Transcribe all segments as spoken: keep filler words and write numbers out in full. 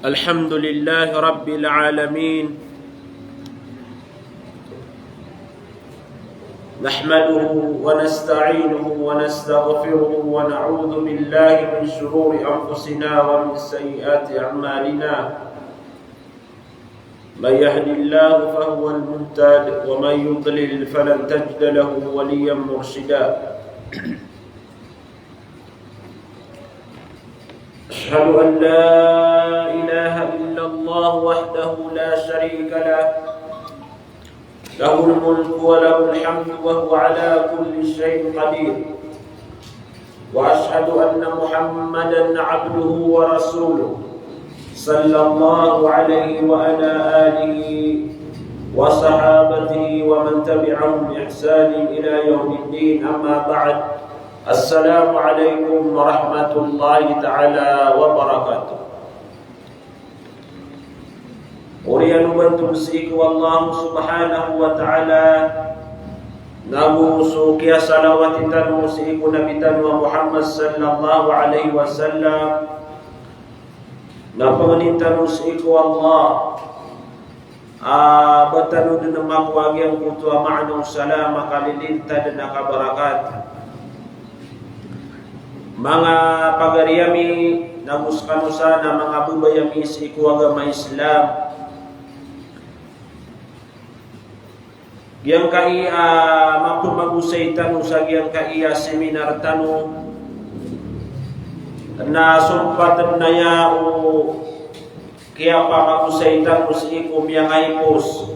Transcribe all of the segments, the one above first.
الحمد لله رب العالمين. نحمده ونستعينه ونستغفره ونعوذ بالله من شرور أنفسنا ومن سيئات أعمالنا. من يهد الله فهو المهتد ومن يضلل فلن تجد له وليا مرشدا. أشهد أن لا إله إلا الله وحده لا شريك له، له الملك وله الحمد وهو على كل شيء قدير. وأشهد أن محمدا عبده ورسوله، صلى الله عليه وعلى آله وصحابته ومن تبعهم بإحسان إلى يوم الدين. أما بعد، السلام عليكم ورحمة الله تعالى وبركاته. Oriyan o bantogan sii ko Allah subhanahu wa ta'ala, nago so kiyasalawati tano sii ko Nabi tano a Muhammad sallallahu alaihi wasallam, na pangnin tano sii ko Allah a ba tano dn makowa a giyangkoto a maana o salam a kalilintad na kabarakat. Manga pagari ami, nago skano san a manga babay ami sii ko agama Islam. Giyangkai a mapmagosay tano sa giyangkai a seminar tano na sompat na aya o kiyapamagosay tano sii ko miyangaipos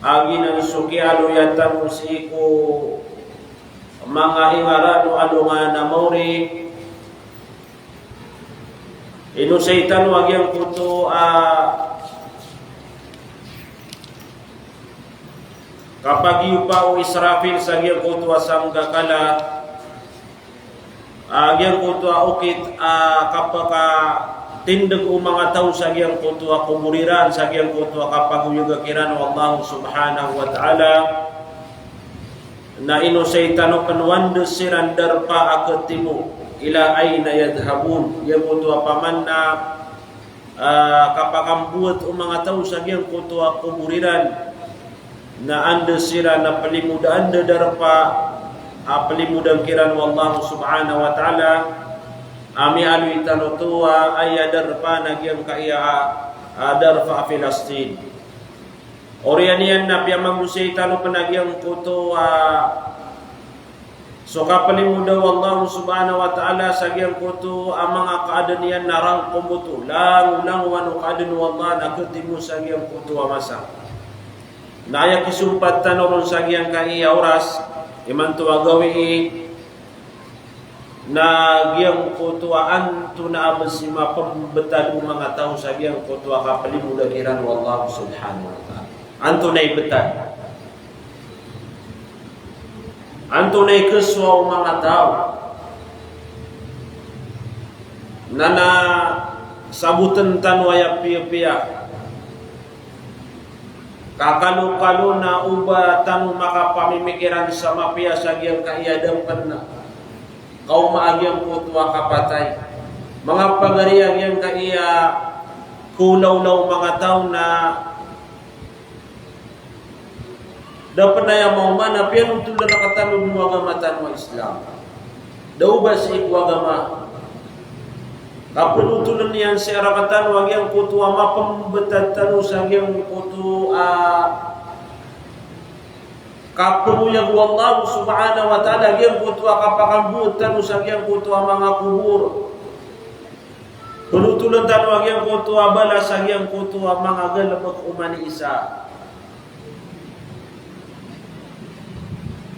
a giyanan so kiyaaloya tano sii ko manga ingaran o alongan a maori. Inosay tano a giyangkoto a kapagiyopa o Israfil sa giyangkoto a sanggakala, a giyangkoto a okit a kapakatindg o manga taw sa giyangkoto a kobor iran, sa giyangkoto a kapagoyaga kiran o Allah subhanahu wa ta'ala. Na inosay tano pn o anda siran darpa a khatimo, ila aina yadhhabun, giyangkoto a paman na, ah, kapakambowat o manga taw sa giyangkoto a kobor iran, na anda siran a plimoda, anda darpa a plimodan kiran o Allah subhanahu wa ta'ala, a miyaaloy tano oto a aya darpa na giyangkaya, ah, darpa a Filastin. Oriyan iyan na piyamagosay tano pn a giyangkoto a so kaplimoda o Allah subhanahu wa ta'ala sa giyangkoto a manga kaadn iyan na rangkom oto, langolangowan o kaadn o Allah na khatimo sa giyangkoto a masa. Na aya kisompat tano ron sa giyangkaya oras imanto a gawii, na giyangkoto a antonaa bs i mapmbtad o manga taw sa giyangkoto a kaplimoda kiran o Allah subhanahu wa ta'ala. Antonaa i btad? Antonaa i khasowa o manga taw? Na, na sabotn tano aya piyapiya. Kakalokalo na o ba tano makapamimikiran sa mapiya sa giyangkaya da pn kaoma a giyangkoto a kapatay. Manga pagari a giyangkaya khaolawla o manga taw na da pn aya maoma na piyanotolan rktano dn o agama tano a Islam. Da o ba sii ko agama. Kapnotoln iyan sii rktano a giyangkoto a mapmbtad tano sa giyangkoto a kapngoyag o Allah subhanahu wa ta'ala, giyangkoto a kapakambowat tano sa giyangkoto a manga kobor. Pnotoln tano a giyangkoto a balas a giyangkoto a manga galbk oman i isa.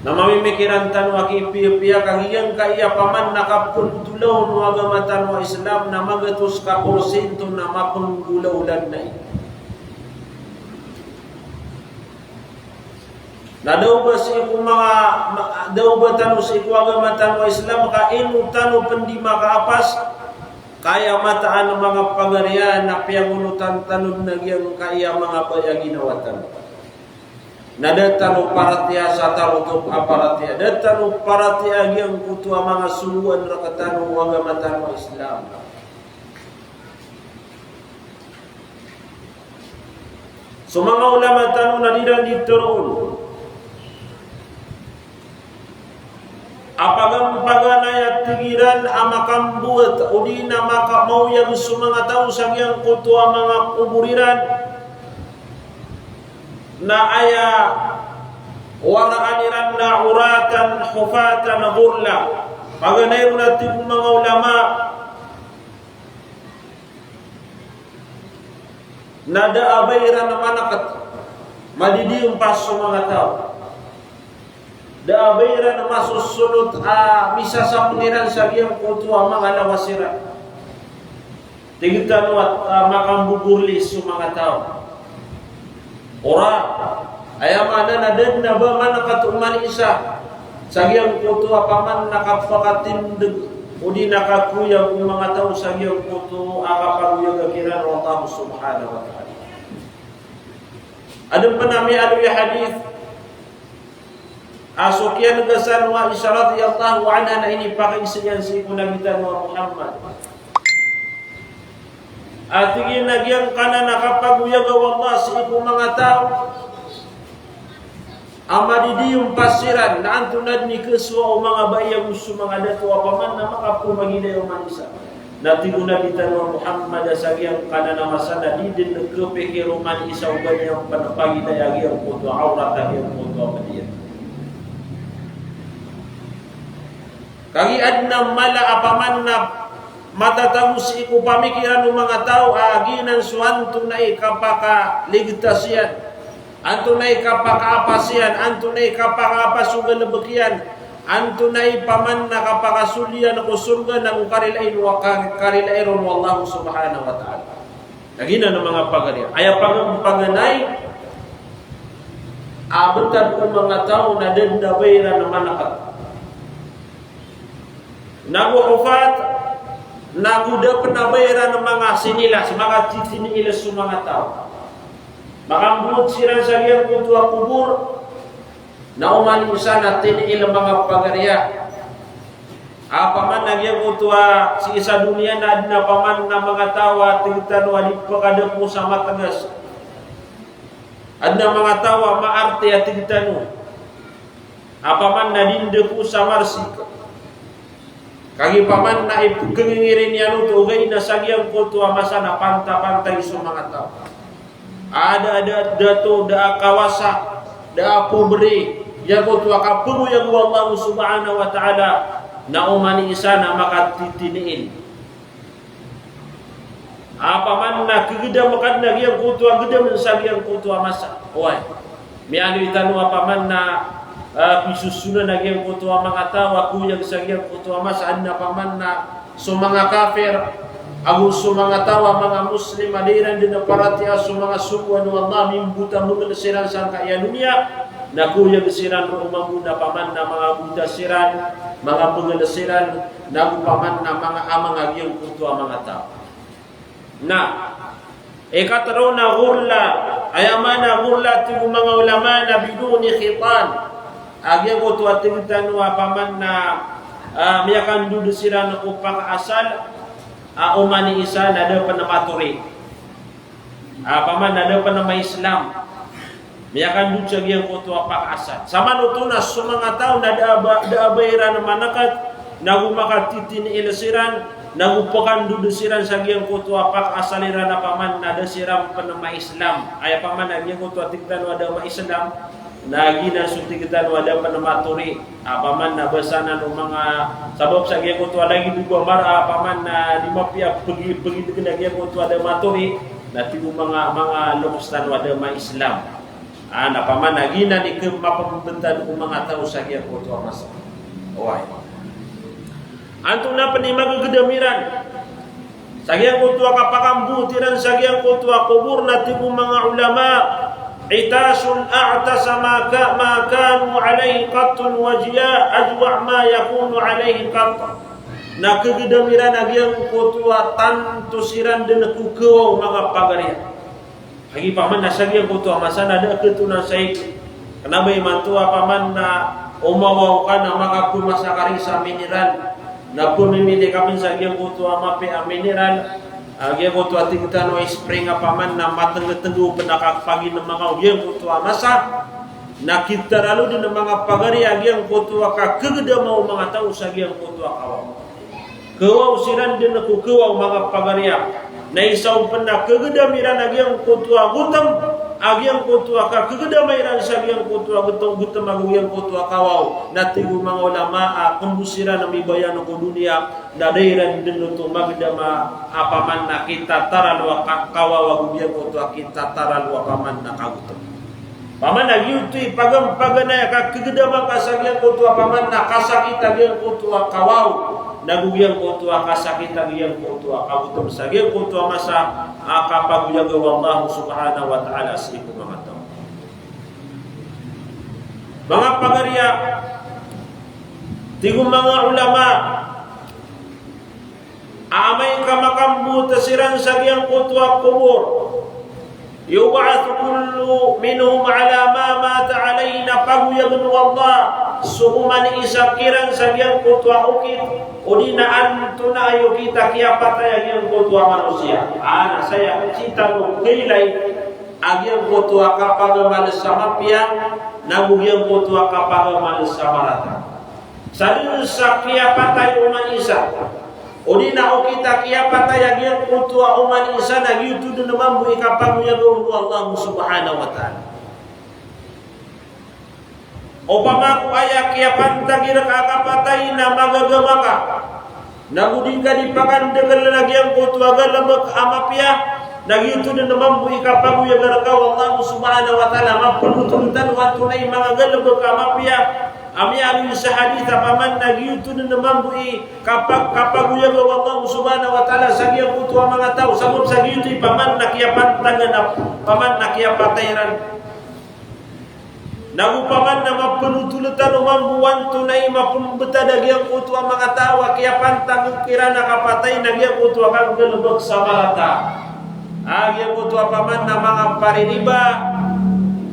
Na mamimikiran tano a kipiyapiya ka giyangkaya paman na kapntolaon o agama tano a Islam na magatos ka porsinto na mapnggolawlaan na i. Na da o ba sii ko manga, ma-, da o ba tano sii ko agama tano a Islam ka ino tano pn di makaapas, ka aya mataan a manga pagari iyan na piyangonotan tano dn a giyangkaya manga baya a ginawa tano. Na da tano paratiyaya sa tarotop a paratiyaya. Da tano paratiyaya a giyangkoto a manga sogoan rktano o agama tano a Islam. So manga ulama tano na di iran di tharoon a pagampaganay a tig iran a makambowat odi na maka-, maoyag so manga taw sa giyangkoto a manga kobor iran na aya waraan iran na uratan, hufatan, ghurla. Paganay ron a tig o manga ulama na da a ba iran manakat, madidiyompas so manga taw. Da a ba iran masosonot a misasapn iran sa giyangkoto a manga lawas iran. Tig tano a, a, makambogorlis so manga taw. Ora, aya maana na da dn a ba manakat o oman i isa sa giyangkoto a paman na kapakatindg odi na kakoyag o manga taw sa giyangkoto a kapagoyaga kiran o Allah subhanahu wa ta'ala. Adn pn a miyaaloy a hadith a so kiyan'gasan o Aisha radhiyallahu anha na inipakaiza iyan sii ko Nabi tano a Muhammad. A tig iyan a giyangkanan a kapagoyaga o Allah sii ko manga taw a madidiyompas iran, na antonaa dn i khasowa o manga bai ago so manga dato a paman na makapmagilay o oman i isa. Na tig o Nabi tano a Muhammad a sa giyangkanan a masa na di dn khapikir o oman i isa o ba niyan pn pagilaya a giyangkoto a awrat a giyangkoto a badi iyan. Kagiya adn a mala a paman na matatago sii ko pamikiran o manga taw a giyanan so antonaa i kapakaligtas iyan, antonaa i kapakaapas iyan, antonaa i kapakaapas o galbk iyan, antonaa i paman na kapakasold iyan ko sorga nago karilaan o ka-, karilaan ron o Allah subhanahu wa ta'ala. Na giyanan a manga pagari. Aya pag-, paganay a btad o manga taw na da dn a ba iran manakat. Nago hufat, nago da pn a ba iran manga sinilas, manga titiniil so manga taw. Makambowat siran sa giyangkoto a kobor, na oman i isa na tiniil a manga pagari a. A paman na giyangkoto a sii sa doniya na adn a paman na manga taw a tig tano a di pkadpo sa matgas. Adn a manga taw a maarte a tig tano a paman na di ndpo sa marsik. Kagiya paman na ipkhangingirin iyan oto, ogaid na sa giyangkoto a masa na pantapantay so manga taw. A da, da, da dato, da a kawasa, da a pobre, giyangkoto a kapagoyag o Allah subhanahu wa ta'ala, na oman i isa na makatitiniil. A paman na kgdam ka dn a giyangkoto a gdam sa giyangkoto a masa. Oway. Miyaaloy tano a paman na, ah, pisosonan a giyangkoto a manga taw a koyag sa giyangkoto a masa, adn a paman na so manga kafir ago so manga taw a manga Muslim a da iran dn paratiyaya so manga sogoan o Allah, mimbota mangl siran sangkaya doniya, na koyag siran roo mambo na paman na manga bota siran, manga mangl siran, nago paman na manga amang a giyangkoto a manga taw. Na ikatharo na ghurla, aya maana a ghurla tig o manga ulama na biduni khitan. A giyangkoto a tig tano a paman na, ah, miyakandod siran ko pakaasal, a oman i isa na da pn matori. A paman na da pn ma-Islam. Miyakandod sa giyangkoto a pakaasal. Samanoto na so manga taw na da a ba, da a ba iran manakat, nago makatitiniil siran, nago pkandod siran sa giyangkoto a pakaasal iran a paman na da siran pn ma-Islam. Aya paman na giyangkoto a tig tano a da ma-Islam, na giyanan so tig tano a da pn matori. A paman na basa anan o manga sabap sa giyangkoto a lagid o ba mara a paman na di mapiya pagi-, pagidg na giyangkoto a da matori, na tig o manga, manga loks tano a da ma-Islam. A, na paman na giyanan i kmapmbtad o manga taw sa giyangkoto a masa. Oway. Antonaa pn i magagdam iran sa giyangkoto a kapakambowat iran sa giyangkoto a kobor, na tig o manga ulama, "Itashu a'tasa ma ka-, ma kanu alayhi qattun wa jiya'a ajwa' ma yakunu alayhi qatt." Na kagdam iran a giyangkoto a tanto siran dn ko kawaw o manga pagariya. Kagiya paman na sa giyangkoto a masa na da a katonan sa ig. Kna ba imanto a paman na omawaw ka na makapmasa ka ri sa mineral. Na pmimili ka pn sa giyangkoto a mapiya a mineral. A giyangkoto a tig tano a spring a paman na matenggetenggo pen a kapaginema ngka o giyangkoto a masa, na kitaralo den a manga pagari a giyangkoto a kakegedama o manga taw sa giyangkoto a kawaw. Kewaw siran den ko kewaw manga pagari a. Na isa on pen a kegedam iran a giyangkoto a gotem, a giyangkoto a kakegedama iran sa giyangkoto a gotem, gotem ago giyangkoto a kawaw. Na tig o manga ulama a kembo siran a mibayan ko doniya, na da iran den oto magedama a paman na kitataralo a ka-, kawaw ago giyangkoto a kitataralo a paman na kagotem. Paman na giyoto i pagam-, paganay a kakegedama ka sa giyangkoto a paman na kasakit a giyangkoto a kawaw, nago giyangkoto a kasakit a giyangkoto a kagotem sa giyangkoto a masa a kapagoyaga o Allah subhanahu wa ta'ala sii ko manga taw. Manga pagari a, tig o manga ulama, amay ka makambota siran sa giyangkoto a kobor, yub'athu kullu minhum ala ma mata alayh, na pagoyagen o Allah so oman i isa kiran sa giyangkoto a okit, odi na antonaa i okit a kiyapatay a giyangkoto a manosiya. A, na saya sii tano kailay a giyangkoto a kapagamal sa mapiya, nago giyangkoto a kapagamal sa marata. Sa den sa kiyapatay o oman i isa, odi na okit a kiyapatay a giyangkoto a oman i isa, na giyoto den mambo i kapagoyaga o Allah subhanahu wa ta'ala. Opama ko aya kiyapantagi reka a kapatay na magagama ka, nago di ngka di pakandekel a giyangkoto a galebek a mapiya, na giyoto den mambo i kapagoyaga reka o Allah subhanahu wa ta'ala. Mapenotolen tano antonaa i manga galebek a mapiya a miyaaloy sa hadith a paman na giyoto den mambo i kapa-, kapagoyaga o Allah subhanahu wa ta'ala sa giyangkoto a manga taw, sabap sa giyoto i paman na kiyapantagan a, paman na kiyapatay iran. Nago paman na mapenotolen tano mambo antonaa i mapembetad a giyangkoto a manga taw a kiyapantag iran a kapatay na giyangkoto a kanggalebek sa marata. A giyangkoto a paman na manga paririba,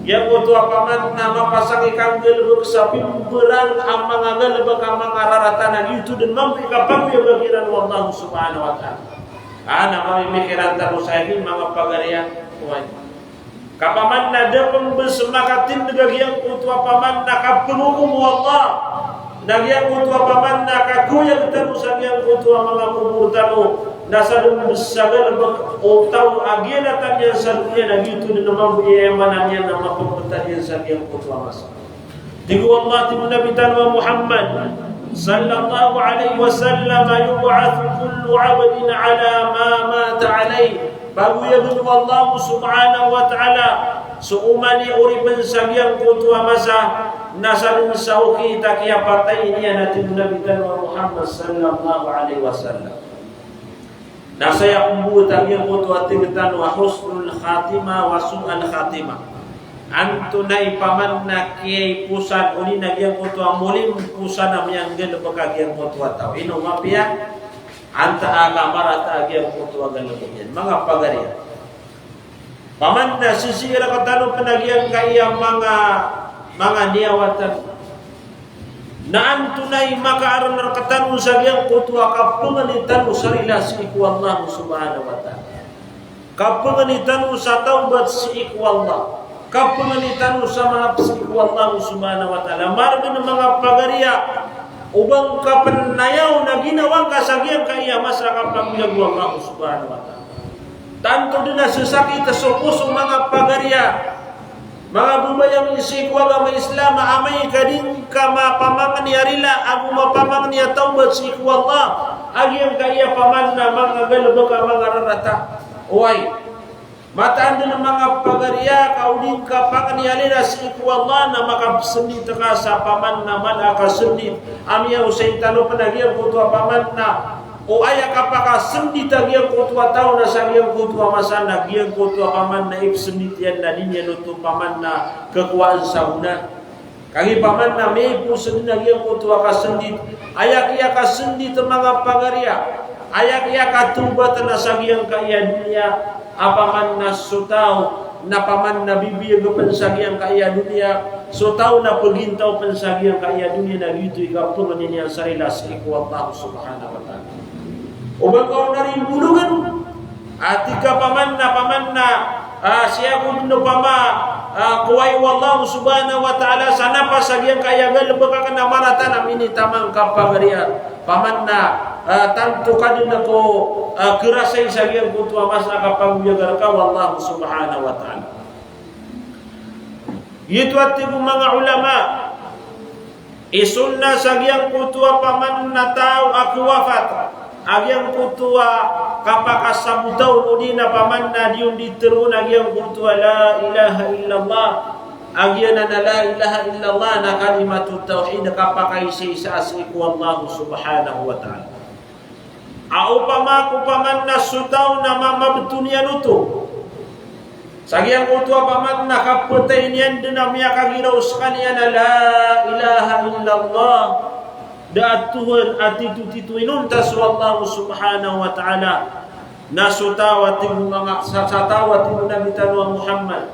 giyangkoto a paman na mapasang i kanggalebek sa pimberan a manga galebek a manga rarata, na giyoto den mambo i kapagoyaga kiran o Allah subhanahu wa ta'ala. A, na mamimikiran tano sa ini manga pagari a, oway. Ka paman na da pen bes makatindeg a giyangkoto a paman na kapengokom o Allah, na giyangkoto a paman na kakoyag tano sa giyangkoto a manga kobor tano, na sa den bes sa galebek o taw a giyanatan iyan sa doniya na giyoto den mambo i aya maana niyan na mapembetad iyan sa giyangkoto a masa. Tig o Allah, tig o Nabi tano a Muhammad sallallahu alaihi wasallam, "Yub'athu kullu 'abdin 'ala ma mata 'alaih." Pagoyagen o Allah subhanahu wa ta'ala so oman i oripen sa giyangkoto a masa na sa den sa okit a kiyapatay niyan, a tig o Nabi tano a Muhammad sallallahu alaihi wasallam. Na saya pembota giyangkoto a tig tano a husnul khatimah wa su'al khatimah. Antonaa i paman na kiyaiposan, odi na giyangkoto a molimposan a miyanggalebek a giyangkoto a taw. Ino mapiya? Antaa ka marata a giyangkoto a galebek iyan. Manga pagari a. Paman na sisii rektano pen a giyangkaya manga, manga niyawatan. Na antonaa i makaaren rektano sa giyangkoto a kapengeni tano sa rila sii ko Allah subhanahu wa ta'ala. Kapengeni tano sa tawbat sii ko Allah. Kapengeni tano sa maap sii ko Allah subhanahu wa ta'ala. Maregen manga pagari a, o ba ngka pen nayaw na ginawa ngka sa giyangkaya masa a kapagoyag o Allah subhanahu wa ta'ala. Tanto den a sesakit so poso manga pagari a, manga bebay ami sii ko agama Islam, a amay ka di ngka mapamangni a rila ago mapamangni a tawbat sii ko Allah a giyangkaya paman na manga galebek a manga rarata. Oway. Mataan den manga pagari a ka o di ngka pangni a rila sii ko Allah na makapesendit ka sa paman na mala a kasendit a miyaosay tano pen a giyangkoto a paman na o aya kapakasendit a giyangkoto a taw na sa giyangkoto a masa na giyangkoto a paman na ipesendit iyan na di niyan oto paman na kekowaan sa gona. Kagiya paman na miyaipos den a giyangkoto a kasendit. Aya kiyakasendit manga pagari a, aya kiyakatawbat na sa giyangkaya doniya a paman na so taw na paman na bibiyag pen sa giyangkaya doniya, so taw na pegintaw pen sa giyangkaya doniya na giyoto i kapengeni niyan sa rila sii ko Allah subhanahu wa ta'ala. O ba ngka on a rimbologen, A tig ka paman na, paman na, ah, sii ko dn opama, ah, kowai o Allah subhanahu wa ta'ala sa napas a giyangkaya galbk akn a marata na minitaman ka pagariya. Paman na, ah, tanto ka dn ko, ah, kharasay sa giyangkoto a masa a kapagoyaga rka o Allah subhanahu wa ta'ala. Giyoto a tig o manga ulama, i sunnah sa giyangkoto a paman na taw a kawafat, a giyangkoto a kapakasabot on odi na paman na di on di tharoon a giyangkoto a la ilaha illallah, a giyanan a la ilaha illallah na kalimatut tawhid, kapakaisaisa sii ko Allah subhanahu wa ta'ala. A opama ko paman na so taw na ma-, mabto niyan oto sa giyangkoto a paman na kapatay niyan dn a miyakagiraw skaniyan a la ilaha illallah, da a Tuhan a titotito inonta so Allah subhanahu wa ta'ala, na so taw a tig o manga, sa, sa taw a tig o Nabi tano a Muhammad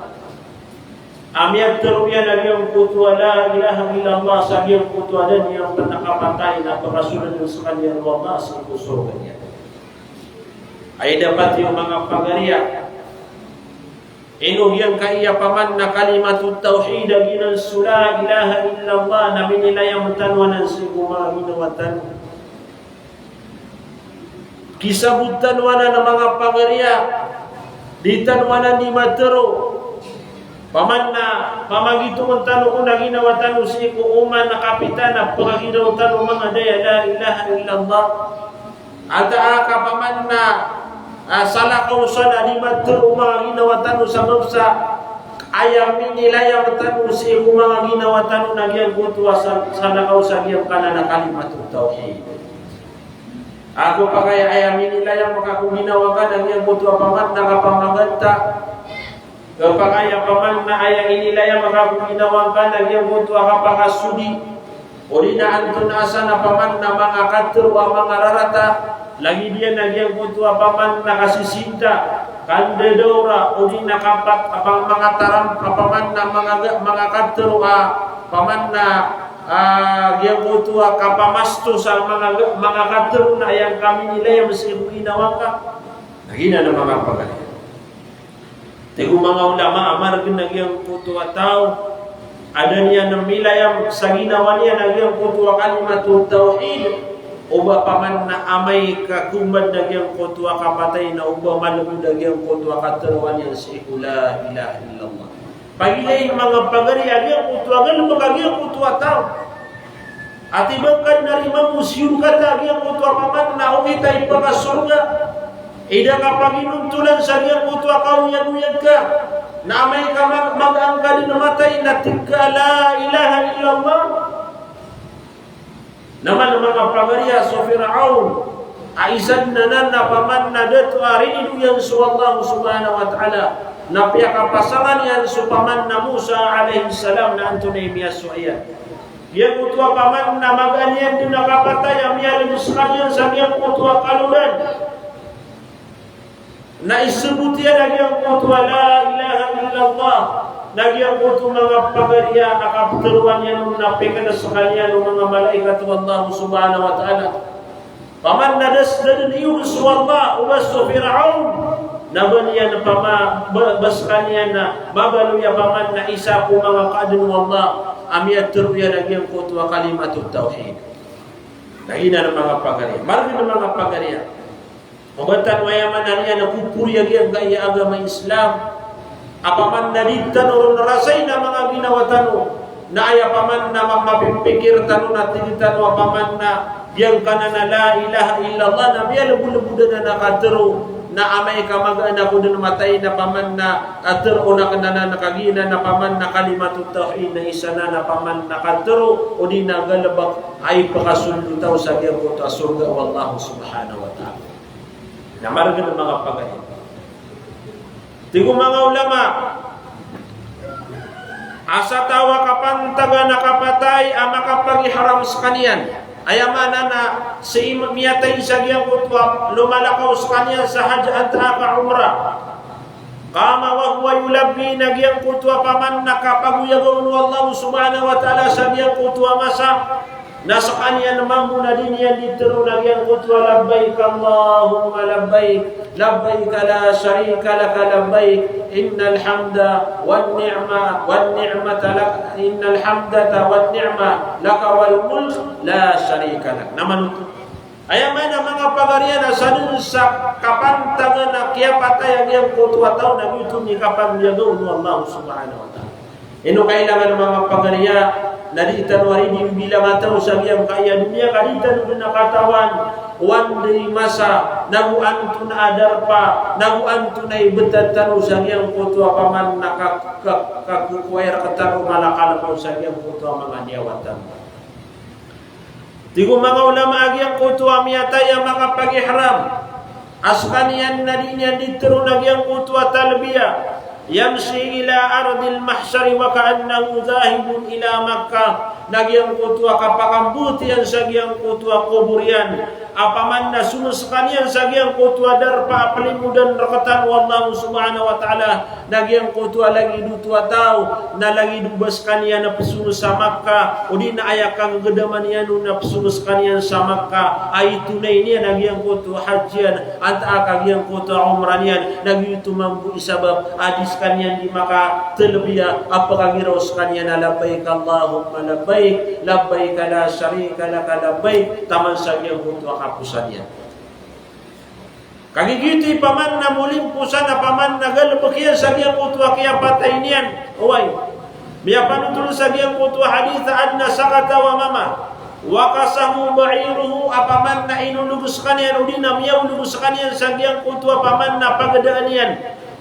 a miyatharo iyan a giyangkoto a la ilaha illallah sa giyangkoto a da niyan pn kapatay na pakasoldn skaniyan o Allah sii ko sorga niyan. Aya dapat iyo manga pagariya, ino giyangkaya paman na kalimatut tawhid a giyanan so la ilaha illallah na minilayam tano anan sii ko manga ginawa tano. Kisabot tano anan a manga pagariya, di tano anan di matharo. Paman na pamagitongan tano ko na ginawa tano sii ko oman a kapitan a pagiraw tano manga daya la ilaha illallah. Ata a ka paman na, ah, salakaw sa na di matharo o manga ginawa tano sabap sa aya minilayam tano sii ko manga ginawa tano na giyangkoto a sal-, salakaw sa giyangkanan a kalimatut tawhid. Ago pakay aya minilayam ka ko ginawa ngka na giyangkoto a paman na kapamaganta. Ago pakay a paman na aya inilayam ka ko ginawa ngka na giyangkoto a kapakasodi. Odi na antonaa san a paman na manga katharo a manga rarata. Lagid iyan a giyangkoto a paman na kasisinta, kandadawra, odi na kapat-, a pa-, manga taram, a paman na manga ga-, manga katharo a paman na Ah, giyangkoto a kapamasto sa manga, manga katharo na aya ngka minilayam sii ko ginawa ngka. Na giyanan a manga pagariya. Tig o manga ulama a margn a giyangkoto a taw a da niyan milayam sa ginawa niyan a giyangkoto a kalimatut tawhid, o ba paman na amay ka komad a giyangkoto a kapatay na o ba malbod a giyangkoto a katharoa niyan sii ko la ilaha illallah. Pagilay manga pagari a giyangkoto a galbk a giyangkoto a taw. Ati bangkad na rimang o siyorga ta a giyangkoto a paman na okit a ipakasorga. Ida kapaginontolan sa giyangkoto a kaoyagoyag ka. Na amay ka mag-, magaan ka dn matay na tig ka la ilaha illallah. Na man manga pagari a so Firaun, a isa dn anan a paman na dato a rinido iyan so Allah subhanahu wa ta'ala, na piyakapasangan iyan so paman na Musa alayhis salam na antonaa i miyasowa iyan. Giyangkoto a paman na magaan iyan dn a kapatay a miyalbs skaniyan sa giyangkoto a kalodan. Na isbot iyan a giyangkoto a la ilaha illallah. Na giyangkoto manga pagari a kaptharoa niyan on na pkn skaniyan o manga malaikat o Allah subhanahu wa ta'ala. Paman na da sdn iyo so Allah, o ba so Firaun. Na ba niyan pama-, ba, ba skaniyan na mabaloy a paman na isa ko manga kaadn o Allah a miyatharo iyan a giyangkoto a kalimatut tawhid. Na giyanan manga pagari. Margn manga pagari. Oba tano aya maana niyan na kopori a giyangkaya agama Islam. A paman na di tano ron rasay na manga ginawa tano. Na aya paman na ma-, mapipikir tano na tig tano a paman na giyangkanan a la ilaha illallah na miyalbolbod anan a katharo. Na amay ka magaan ako dn matay na paman na katharo on akn anan a kagiya na paman na kalimatut tawhid na isa nan a paman na katharo. O di na galbk a ipakasold o taw sa giyangkoto a sorga o Allah subhanahu wa ta'ala. Na margn manga pagari. Tig o manga ulama, a sa taw a kapantagan a kapatay a makapagiharam skaniyan. Aya maana na sii miyatay sa giyangkoto a lomalakaw skaniyan sa hajj antaa ka umrah. Qama wa huwa yulabbi, na giyangkoto a paman na kapagoyaga on o Allah subhanahu wa ta'ala sa giyangkoto a masa. Na skaniyan mambo na di niyan di tharoon a giyangkoto a labbaik Allahumma labbaik, labbaik la sharika laka labbaik, innal hamda wan ni'ma, wan ni'mata lak, innal hamdata wan ni'ma laka wal mulk la sharika lak. Na manoto. Aya maana, manga pagari iyan, a sadn sa kapantagan a kiyapatay a giyangkoto a taw na giyoto i kapanggagaw o Allah subhanahu wa ta'ala. Ino kailangan, manga pagari iyan, na di tano ari di mbilang a taw sa giyangkaya doniya ka di tano dn katawan o anda i masa, nago antonaa a darpa, nago antonaa i btad tano sa giyangkoto a paman na ka, ka, ka, kakokowa i rktano o malakal a taw sa giyangkoto a manga niyawatan. Tig o manga ulama a giyangkoto a miyatay a makapag-ihram a skaniyan na di niyan di tharoon a giyangkoto a talbiya, yamshi ila ardil mahshari wa ka'annahu dhahibun ila Makkah, na giyangkoto a kapakambowat iyan sa giyangkoto a kobor iyan, a paman na song skaniyan sa giyangkoto a darpa a plimodan rktano o Allah subhanahu wa ta'ala, na giyangkoto a lagid oto a taw na lagid o ba skaniyan a psong sa Makkah, odi na aya kanggdaman iyan on na psong skaniyan sa Makkah, a itonay niyan a giyangkoto a hajj iyan, antaa ka giyangkoto a umrah niyan, na giyoto mambo i sabap a di skaniyan di makatalbiya a pkagiraw skaniyan a labbaik Allahumma labbaik, labbaik la sharika laka labbaik, taman sa giyangkoto a kaposan iyan. Kagiya giyoto i paman na molimposan a paman na galbk iyan sa giyangkoto a kiyapatay niyan. Oway. Miyapanothol sa giyangkoto a hadith a adn a sakataw a mama, waqasahu ba'iruhu, a paman na inolog skaniyan odi na miyaolog skaniyan sa giyangkoto a paman na pagdaan iyan.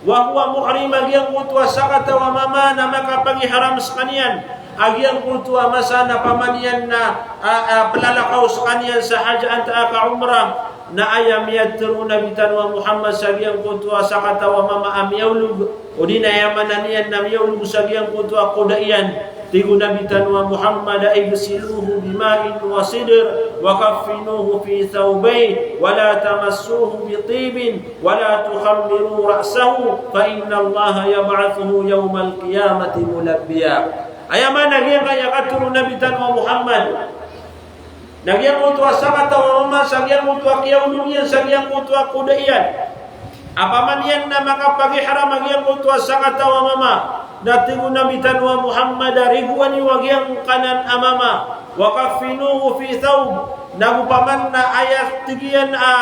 Wa huwa muhrim, a giyangkoto a sakataw a mama na makapag-ihram skaniyan a giyangkoto a masa na paman iyan na, a, a, plalakaw skaniyan sa hajj antaa ka umrah. Na aya miyatharo o Nabi tano a Muhammad sa giyangkoto a sakataw a mama a miyaolog, odi na aya maana niyan na miyaolog sa giyangkoto a koda iyan. Tig o Nabi tano a Muhammad a, "Ighsiluhu bima'in wa sidr, wa kaffinuhu fi thawbayn, wa la tamassuhu bitibin, wa la tukhammiru ra'sahu, fa innallaha yab'athuhu yawmal qiyamati mulabbiya." Aya maana giyangkaya katharo o Nabi tano a Muhammad. Na giyangkoto a sakataw a mama, sa giyangkoto a kiyaolog iyan sa giyangkoto a koda iyan, a paman iyan na makapag-ihram a giyangkoto a sakataw a mama, na tig o Nabi tano a Muhammad a rigoan iyo a giyangkanan a mama, wa kaffinuhu fi thawb, nago paman na aya tig iyan a,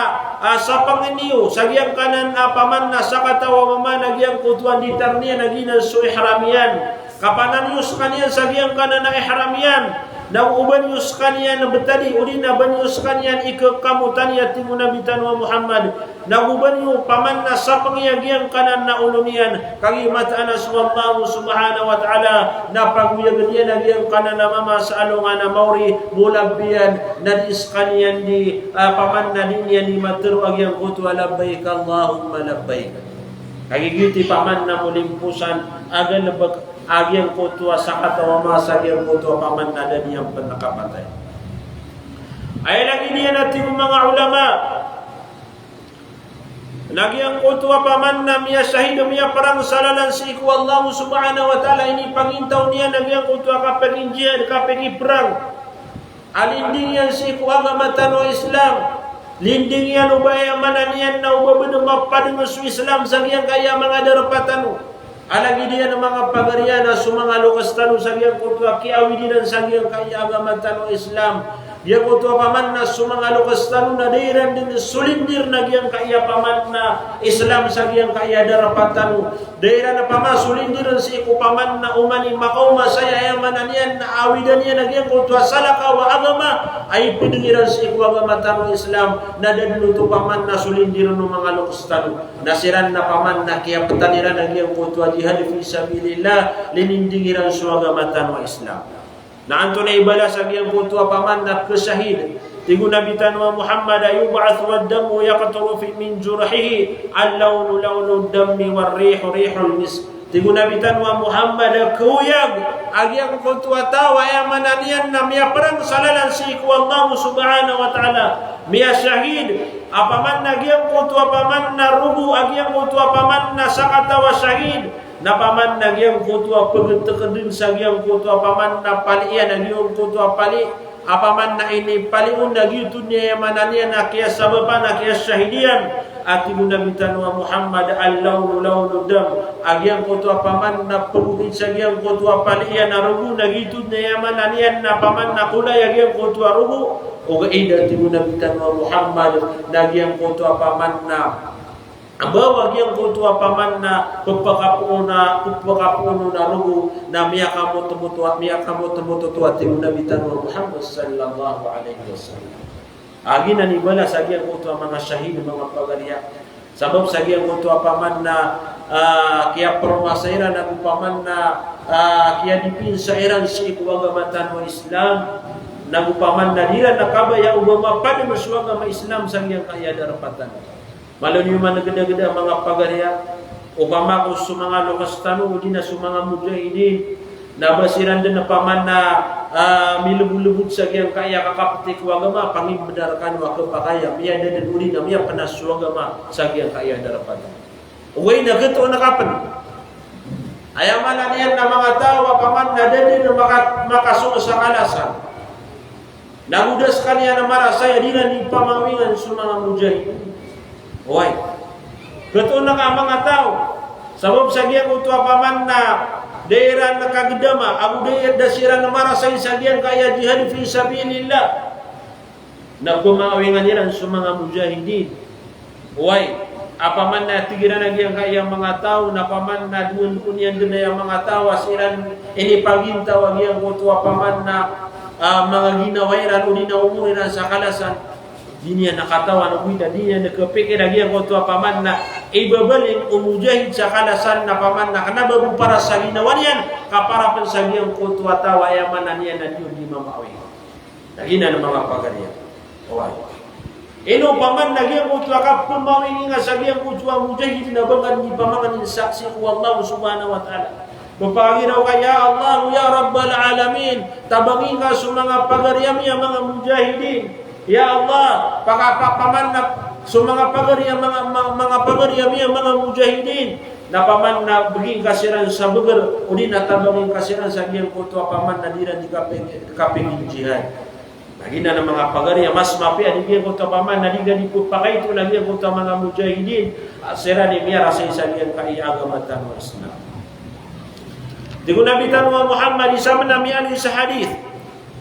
a, sapangn iyo sa giyangkanan a paman na sakataw a mama na giyangkoto a nditar niyan a giyanan so ihram iyan. Kapanan iyo skaniyan sa giyangkanan a ihram iyan, nago oba niyo skaniyan btadi, odi na ba niyo skaniyan ikkamotani, a tig o Nabi tano a Muhammad, nago oba niyo paman na sapngi a giyangkanan a olo niyan, kagiya mataan a so Allah subhanahu wa ta'ala na pagoyagn iyan a giyangkanan a mama sa alongan a maori, mulabbiyan, na di skaniyan di, a, paman na di niyan di matharo a giyangkoto a labbaik Allahumma labbaik. Kagiya giyoto i paman na molimposan a galbk a giyangkoto a sakataw a mama sa giyangkoto a paman na da niyan pn kapatay. Aya lagid iyan a tig o manga ulama, na giyangkoto a paman na miyashahid, miyaprang sa lalan sii ko Allah subhanahu wa ta'ala, inipangintaw niyan a giyangkoto a kapagijihad, kapagiprang. A linding iyan sii ko agama tano a Islam. Linding iyan o ba aya maana niyan na o ba bnar a mapadng so Islam sa giyangkaya manga darpa tano. A lagid iyan a manga pagari iyan a so manga loks tano sa giyangkoto a kiyaawid iran sa giyangkaya agama tano a Islam. Giyangkoto a paman na so manga loks tano na da iran dn solindir na giyangkaya paman na Islam sa giyangkaya darpa tano. Da iran a paman solindirn sii ko paman na oman i makaoma saya, aya maana niyan na awidan iyan a giyangkoto a salakaw a agama a ipdng iran sii ko agama tano a Islam, na da dn oto paman na solindirn o manga loks tano. Na siran na paman na kiyaptan iran a giyangkoto a jihad fi sabilillah, lininding iran so agama tano a Islam. Na antonaa i balas a giyangkoto a paman na pkhashahid? Tig o Nabi tano a Muhammad a, "Yub'athu wad-damu yaqturu fi, min jurhihi, al-lawnu lawnud dammi war-rihu rihul misk." Tig o Nabi tano a Muhammad a khaoyag a giyangkoto a taw a aya maana niyan na miyaprang sa lalan sii ko Allah subhanahu wa ta'ala, miyashahid, a paman na giyangkoto a paman na rogo a giyangkoto a paman na sakataw a shahid, na paman na giyangkoto a pgtkdn sa giyangkoto a paman na pali iyan a giyangkoto a pali, Opama na inipali on na giyoto niyan, aya maana niyan na kiyasabapan, na kiyashahid iyan, a tig o Nabi tano a Muhammad, "Al-lawnu lawnu dam." A giyangkoto opama na pagogit sa giyangkoto a pali iyan a rogo, na giyoto niyan, aya maana niyan na opama na kolay a giyangkoto a rogo. Ogaid a tig o Nabi tano a Muhammad, na giyangkoto opama na a ba a giyangkoto opama na pphakapoon a, pphakapoon a rogo na miyakamotmot, miyakamotmot oto, a tig o Nabi tano a Muhammad sallallahu alaihi wasallam. A giyanan i balas a giyangkoto a manga shahid, manga pagariya. Sabap sa giyangkoto opama na, ah, kiyapromasa iran, ago opama na, ah, kiyadipinsa iran sii ko agama tano a Islam. Ago opama na di iran kabaya o ba mapadalm so agama Islam sa giyangkaya darpa tano. Malo niyo man gdagda, manga pagariya, opama ko so manga loks tano, odi na so manga mujahidin, na ba siran dn opama na, ah, milbolbod sa giyangkaya kakapti ko agama, pangimbdar kano a khapakay a miyada dn odi na miyapnas so agama sa giyangkaya darpa tano. Ogaid na khatoon ka pn. Aya maana niyan na manga taw a opama na da dn maka-, makasong sa kalasan. Na go da skaniyan a marasay a di iran di pamawingan so manga mujahidin. Oway. Khatoon ka manga taw. Sabap sa giyangkoto opama na da iran kagdama, ago da, da siran marasay sa giyangkaya jihad fi sabilillah. Na pamawingan iran so manga mujahidin. Oway, opama na tig iran a giyangkaya manga taw, na opama na doon-doon iyan dn aya manga taw a siran inipagintaw a giyangkoto opama na, ah, manga ginawa iran odi na omor iran sa kalasan. Di niyan katawan, ogaid na di niyan kapikir a giyangkoto opama na ibabaling o mujahid sa kalasan na opama na kna ba bo para sa ginawa niyan, ka para pn sa giyangkoto a taw a aya maana niyan na di on di mamawingan. Na giyanan, manga pagariya. Oway. Ino opama na giyangkoto a kapmawingan sa giyangkoto a mujahid na ba ngka di pamanganin sa sii ko Allah subhanahu wa ta'ala. Ba pagiraw ka, "Ya Allah, ya Rabbal Alamin, tabangi ngka so manga pagari ami a manga mujahidin. Ya Allah, paka-, pa-, opama na so manga pagari a manga, ma-, manga pagari ami a manga mujahidin." Na opama na bgi ngka siran sa bgr, odi na tabangi ngka siran sa giyangkoto a opama na di iran di kapeng-, kapengijihad. Na giyanan, manga pagariya, mas mapiya di giyangkoto a opama na di ngka di pphakaito a giyangkoto a manga mujahidin a siran i miyarasay sa giyangkaya agama tano a Islam. Tig o Nabi tano a Muhammad, isa pn a miyaaloy sa hadith.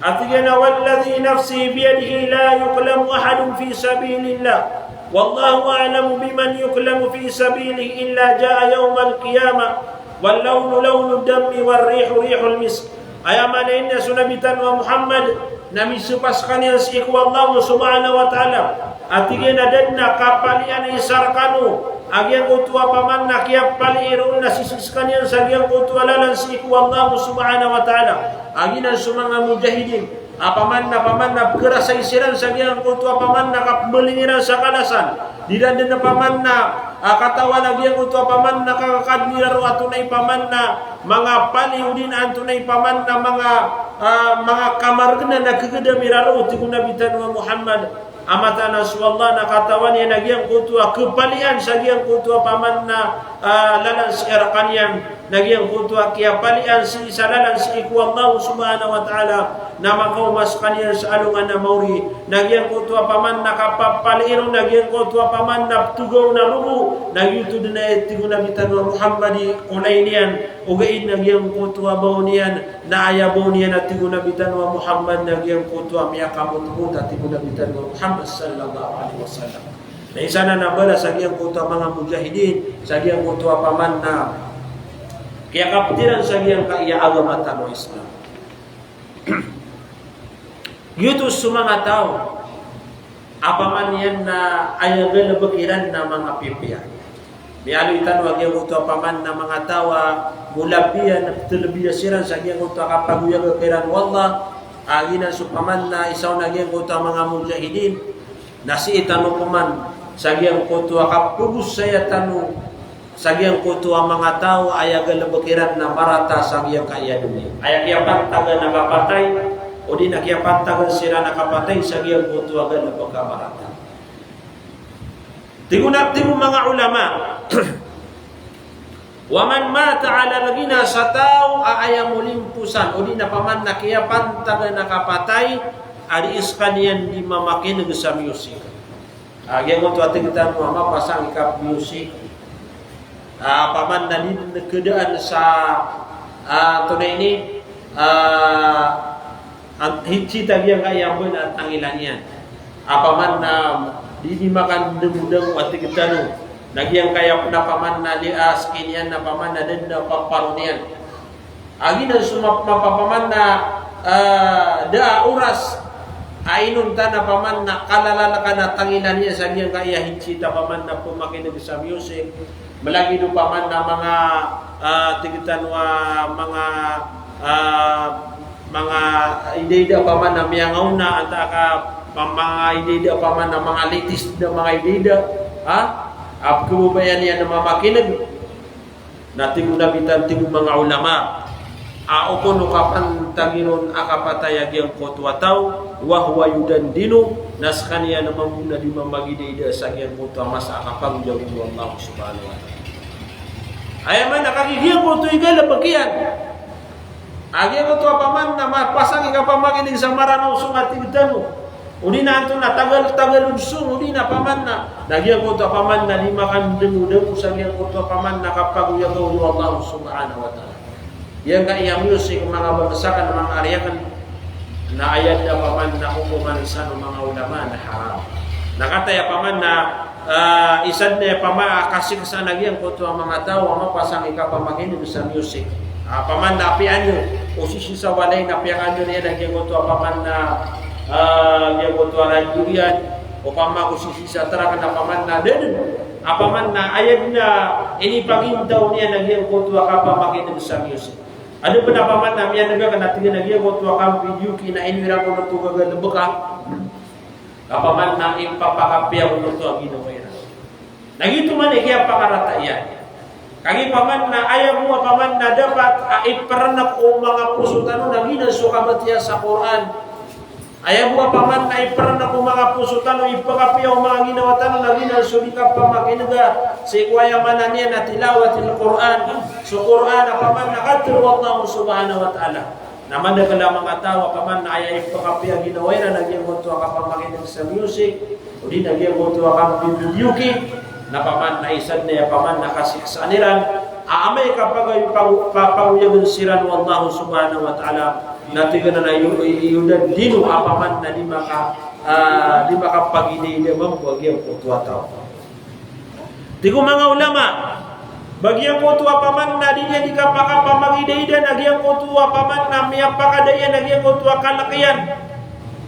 A tig iyan a, "Walladhi nafsi biyadihi la yuklamu ahadun fi sabilillah. Wallahu a'lamu biman yuklamu fi sabilihi illa jaa yawmal qiyamah. Wal lawnu lawnud dammi war rihu rihul misk." Aya maana niyan na so Nabi tano a Muhammad na misopa skaniyan sii ko Allah subhanahu wa ta'ala. A tig iyan a da dn a kapalian isa rkano a giyangkoto a opama na kiyapalii ron na sisii skaniyan sa giyangkoto a lalan sii ko Allah subhanahu wa ta'ala. A giyanan so manga mujahidin. Opama na, opama na pkharasay siran sa giyangkoto a opama na kapmbaling iran sa kalasan. Di iran dn opama na, ah, katawan a giyangkoto a opama na kakadn iran roo a antonaa i opama na manga pali odi na antonaa i opama na manga, ah, manga kamargnan a kagdam iran roo, tig o Nabi tano a Muhammad. A mataan a so Allah na katawan iyan a giyangkoto a kapalian sa giyangkoto a opama na, ah, lalan sii rkaniyan. Na giyangkoto a kiyapalian sii sa lalan sii ko Allah subhanahu wa ta'ala na makaoma skaniyan sa alongan a maori. Na giyangkoto a opama na kapapalii ron, na giyangkoto a opama na ptoga on a rogo. Na giyoto dn a tig o Nabi tano a Muhammad i kolay niyan, ogaid na giyangkoto a baw niyan, na aya baw niyan a tig o Nabi tano a Muhammad na giyangkoto a miyakamotmot a tig o Nabi tano a Muhammad sallallahu alaihi wasallam. Na isa nan a balas sa giyangkoto a manga mujahidin, sa giyangkoto a opama na kiyakaptiran sa giyangkaya agama tano a Islam. Giyoto so manga taw a opama niyan na aya galbk iran na manga pipiya. Miyaaloy tano a giyangkoto a opama na manga taw a molabiya na ptelebiya siran sa giyangkoto a kapagoyaga kiran o Allah, a giyanan so opama na isa on a giyangkoto a manga mujahidin. Na sii tano pman sa giyangkoto a kapagosaya tano sa giyangkoto a manga taw a aya galbk iran na marata sa giyangkaya doniya. Aya kiyapantagan a kapatay, odi na kiyapantagan siran a kapatay sa giyangkoto a galbk a marata. Tig o na, tig o manga ulama, wa man mata ala al-ghina, sa taw a aya molimposan, odi na opama na kiyapantagan a kapatay, a di skaniyan di mamakineg sa music. A, giyangkoto a tig tano a mapasang i kap-music. A, opama na di den kadaan sa, a, antonaa ini, a, an-, hitsita giyangkaya a bnar a tangilan iyan. Opama na di, di makandamodamoa a tig tano. Na giyangkaya pen opama na di, a, skaniyan, opama na da den a paparon iyan. A giyanan so map-, mapapama na, a, da a oras a inonta na opama na kalalalakan a tangilan iyan sa giyangkaya hitsita opama na pemakineg sa music. Malagid opama na manga, a, tig tano a manga, a, manga ida-ida opama na miyangaona, antaa ka pa-, manga ida-ida opama na manga latest na manga ida-ida, ha? A pekhababayaan iyan a mamakineg. Na tig o Nabi tan, tig o manga ulama, a, o kon o kapantagi ron a kapatay a giyangkoto a taw, wa huwa yudandinu, na skaniyan mambo na di mamagidaida sa giyangkoto a masa a kapagoyagon o Allah subhanahu wa ta'ala. Aya maana kagiya giyangkoto i galebek iyan. A giyangkoto opama na mapasang i kapamakineg sa Maranao Song a tig tano. O di na antonaa, Tagal-, Tagalog Song, o di na opama na. Na giyangkoto opama na di makandamodamoa sa giyangkoto opama na kapagoyagon o Allah subhanahu wa ta'ala. Giyangkaya music, manga bangsa aken, manga ari aken, na aya den opama na okoman san o manga ulama na haram. Na kataya opama na, a, isa den a opama a kasiksaan a giyangkoto a manga taw a mapasang i kapamakineg sa music. A, opama na apiya niyo o sisii sa walay na piyakandaon iyan a giyangkoto a opama na, a, giyangkoto a radyo iyan, opama o sisii sa trak na opama na da den. Opama na aya den a inipagintaw niyan a giyangkoto a kapamakineg sa music. Ado pen opama na miyaneg aken a tig iyan a giyangkoto a kap-videoke na ino iran ko oto gagalebeka. Opama na ipapakapiya ko oto a ginawa iran. Na giyoto man i kiyapakarata iyan. Kagiya opama na aya bo opama na dapat a iperenek o manga poso tano na giyanan so kabatiya sa Qur'an. Aya bo opama na iperenek o manga poso tano, ipakapiya o manga ginawa tano na giyanan so di kapamakinega sii ko aya maana niyan a tilawatil Qur'an. So Qur'an opama na katharo o Allah subhanahu wa ta'ala. Na madakel a manga taw opama na aya ipakapiya ginawa iran a giyangkoto a kapamakineg sa music, o di na giyangkoto a kap-videoke, na opama na isa den a opama na kasiksaan iran a amay ka pagay-, pago-, pa-, pagoyagen siran o Allah subhanahu wa ta'ala, na tig iyan a yu-, yu-, yudandinu, opama na di maka-, a, di makapagidaida mambo a giyangkoto a taw. Tig o manga ulama, ba giyangkoto opama na di niyan di kapakapamagidaida na giyangkoto opama na miyapakada iyan a giyangkoto a kalek iyan.